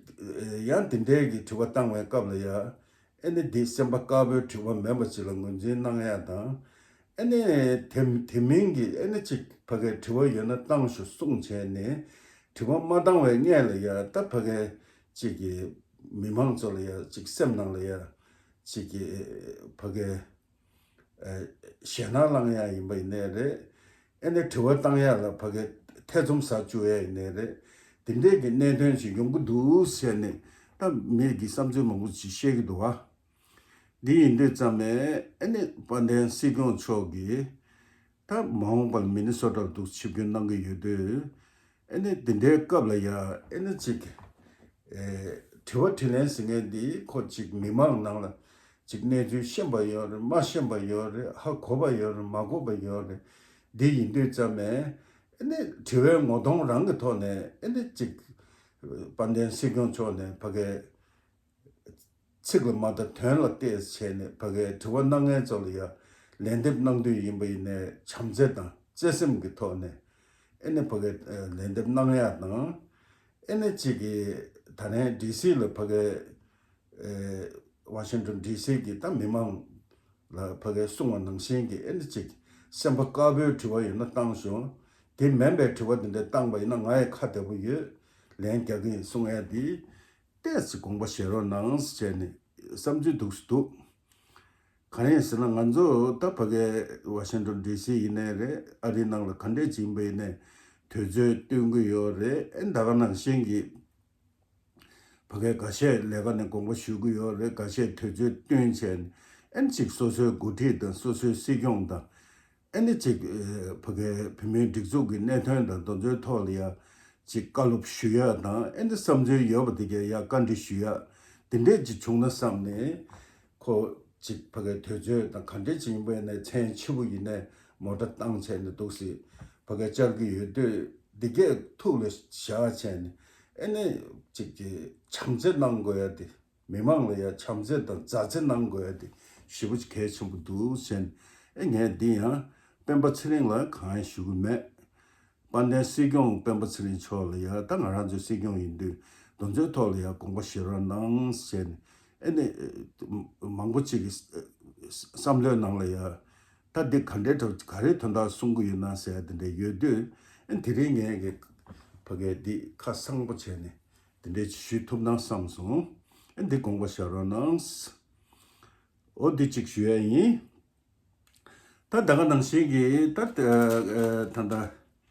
ཡང་འདི་འདྲའི་གི་དྲི་བ་བཏང་བའི་སྐབས་ལ་ཡང་། ཨེ་ནི་འདི་སེམས་པ་དཀར་པོའི་དྲི་བ་མིན་པ་ཅིག་ལ་ངོས་འཛིན་གནང་ཡ་དང་། ཨེ་ནི་དེ་དེ་མིན་གྱི་ཨེ་ནི་ཅིག་ཕ་གིའི་དྲི་བ་ཡོད་ན་བཏང་ཤོག་གསུངས་བྱས་ནས་དྲི་བ་མ་བཏང་བའི་སྔོན་ལ་ཡ་ད་ཕ་གིའི་ཅིག་གི་མི་མང་ཚོ་ལ་ཡ་ཅིག་སེམས་ནང་ལ་ཡ་ཅིག་གི་ཕ་གིའི་ཨེ་ཞེད་སྣང་བསླང་ཡ་ཡིན་པ་ཡིན་ནའི་རེད། ཨེ་ནི་དྲི་བ་བཏང་ཡ་ལ་ཕ་གིའི་ཐེ་ཚོམ་ཟ་བཅུག་ཡ་ཡིན་ནའི་རེད། དེ་འདྲའི་གི་གནད་དོན་ཞིག་ཡོང་གི་འདུག་ཟེར་ནས་ད་མི་གི་བསམ་ཚུལ་མང་པོ་ཞིག་བཤད་ཀྱི་འདུག་བ། འདི་ཡིན་དུས་ཙམ་ནས་ཨེ་ནི་དཔལ་ལྡན་སྲིད་སྐྱོང་མཆོག་གིས་ད་མ་འོངས་པར་མི་ནི་སོ་ཊར་འདུག་ཆིབས་བསྒྱུར་གནང་གི་ཡོད་དུས་ཨེ་ནི་འདི་འདྲའི་སྐབས་ལ་ཡ་ཨེ་ནི་ཅིག་ཨེ་དྲི་བ་དྲིས་ལན་ཟེར་མཁན་འདི་ཁོ་ཅིག་མི་མང་ནང་ལ་ཅིག་གནས་ཚུལ་ཤེས་པ་ཡོད་རེད། མ་ཤེས་པ་ཡོད་རེད། ཧ་གོ་བ་ཡོད་རེད། མ་གོ་བ་ཡོད་རེད། འདི་ཡིན་དུས་ཙམ་ནས་ཨེ་ནི་དྲི་བའི་ངོ་གདོང་རང་གི་ཐོག་ནས་ཨེ་ནི་ཅིག་དཔལ་ལྡན་སྲིད་སྐྱོང་མཆོག་ནས་ཕ་གིའི་ཚིག་ལ་མ་ལྟ་དོན་ལ་བལྟས་བྱས་ནས་ཕ་གིའི་དྲི་བ་གནང་མཁན་ཚོ་ལ་ཡ་ལན་འདེབས་གནང་དུས་ཡིན་པ་ཡིན་ནའི་བྱམས་བརྩེ་དང་བརྩེ་སེམས་ཀྱི་ཐོག་ནས་ཨེ་ནི་ཕ་གིའི་ལན་འདེབས་གནང་ཡ་དང་། ཨེ་ནི་གཅིག་གིས་ད་ལན་ཌི་སི་ལ་ཕ་གིའི་ཝ་ཤིང་ཊོན་ཌི་སི་གི་ད་མི་མང་ལ་ཕ་གིའི་གསུང་བ་ནང་བཞིན་གྱི་ཨེ་ནི་གཅིག་སེམས་པ་དཀར་པོའི་དྲི་བ་ཡོད་ན་བཏང་ཤོག་དེ་མིན་པའི་དྲི་བ་དེ་འདྲ་བཏང་པ་ཡིན་ན་ང་ཡི་ཁ་བདེ་པོ་ཡོད། ལན་རྒྱག་གི་ཡིན་གསུང་ཡ་དེ། ཏོག་ཙམ་དགོངས་པ་བཞེས་རོགས་གནང་ཟེར་ནས་བསམ་ཚུལ་འདུག་སེ་འདུག་གང་ཡིན་ཟེར་ན་ང་ཚོ་ད་ཕ་གིའི་ཝ་ཤིང་ཊོན་ཌི་སི་ཡིན་ནའི་རེད། ཨ་རིའི་ནང་ལ་ག་འདྲས་ཅིག་ཡིན་པ་ཡིན་ནའི་དུས་ཚོད་སྟོན་གྱི་ཡོད་རེད། ཨེ་ད་ག་ནང་བཞིན་གྱི་ཕ་གིའི་འགའ་ཤས་ལས་ཀ་ནས་དགོངས་པ་ཞུ་གི་ཡོད་རེད། འགའ་ཤས་དུས་ཚོད་བསྟུན་བྱས་ནས་ཨེ་ཅིག་སོ་སོའི་འགོ་ཁྲིད་དང་སོ་སོའི་སྲིད་སྐྱོང་དང་ ཨེ་ནི་ཅིག་ཨེ་ཕ་གའི་བོད་མིའི་སྒྲིག་འཛུགས་ཀྱི་གནད་དོན་དང་དེ་ཚོའི་ཐོག་ལ་ཡ་ཅིག་བཀའ་སློབ་ཞུ་ཡ་དང་། ཨེ་ནི་བསམ་ཚུལ་ཡོད་པ་དེ་གས་ཡ་བཀའ་འདྲི་ཞུ་ཡ་དེ་འདྲས་ཅིག་བྱུང་ན་བསམ་ནས། ཁོ་ཅིག་ཕ་གའི་དུས་ཚོད་དང་ག་འདྲས་ཅིག་ཡིན་པ་ཡིན་ནའི་མཚན་ཆེ་པོ་ཡིན་ནའི་མོ་ཊ་བཏང་བྱས་ནས་འདུག་སེ་ཕ་གའི་བཅར་གྱི་ཡོད་དུས། འདི་གས་ཐུགས་ལ་བཞག་བྱས་ནས། ཨེ་ནི་ཅིག་གི་བྱམས་བརྩེ་གནང་དགོས་ཡ་དེ། མི་མང་ལ་ཡ་བྱམས་བརྩེ་དང་མཛའ་བརྩེ་གནང་དགོས་ཡ་དེ་ཞེ་པོ་ཅིག་གལ་ཆེན་པོ་འདུག་ཟེར་ནས། ཨེ་ངས་འདི་ཡང་སྤེན་པ་ཚེ་རིང་ལ་གང་ཡང་ཞུ་གི་མེད། དཔལ་ལྡན་སྲིད་སྐྱོང་སྤེན་པ་ཚེ་རིང་མཆོག་ལ་ཡ། ད་ང་རང་ཚོའི་སྲིད་སྐྱོང་ཡིན་དུས་དེ་ཚོའི་ཐོག་ལ་ཡ་དགོངས་པ་བཞེས་རོགས་གནང་ཟེར་ནས། ཨེ་ནི་མང་པོ་ཅིག་གི་བསམ་བློའི་ནང་ལ་ཡ། ད་འདི་ག་འདྲའི་གྲ་ག་རེའི་དོན་དག་གསུང་གི་ཡོད་ན་ཟེར་ཡ་དེ་འདྲ་ཡོད་དུས། ཨེ་དེ་རིང་ངས་གི་ཕ་གའི་འདི་ཁ་གསང་པོ་བྱས་ནས་དེ་འདྲའི་ཞུ་ཐུབ་ན་བསམ་སོང་། ཨེ་འདི་དགོངས་པ་བཞེས་རོགས་གནང་། འོ་འདི་གཅིག་ཞུ་ཡ་ཡིན། ད་ད་ག་ནང་བཞིན་གྱི་ད་ད་ད་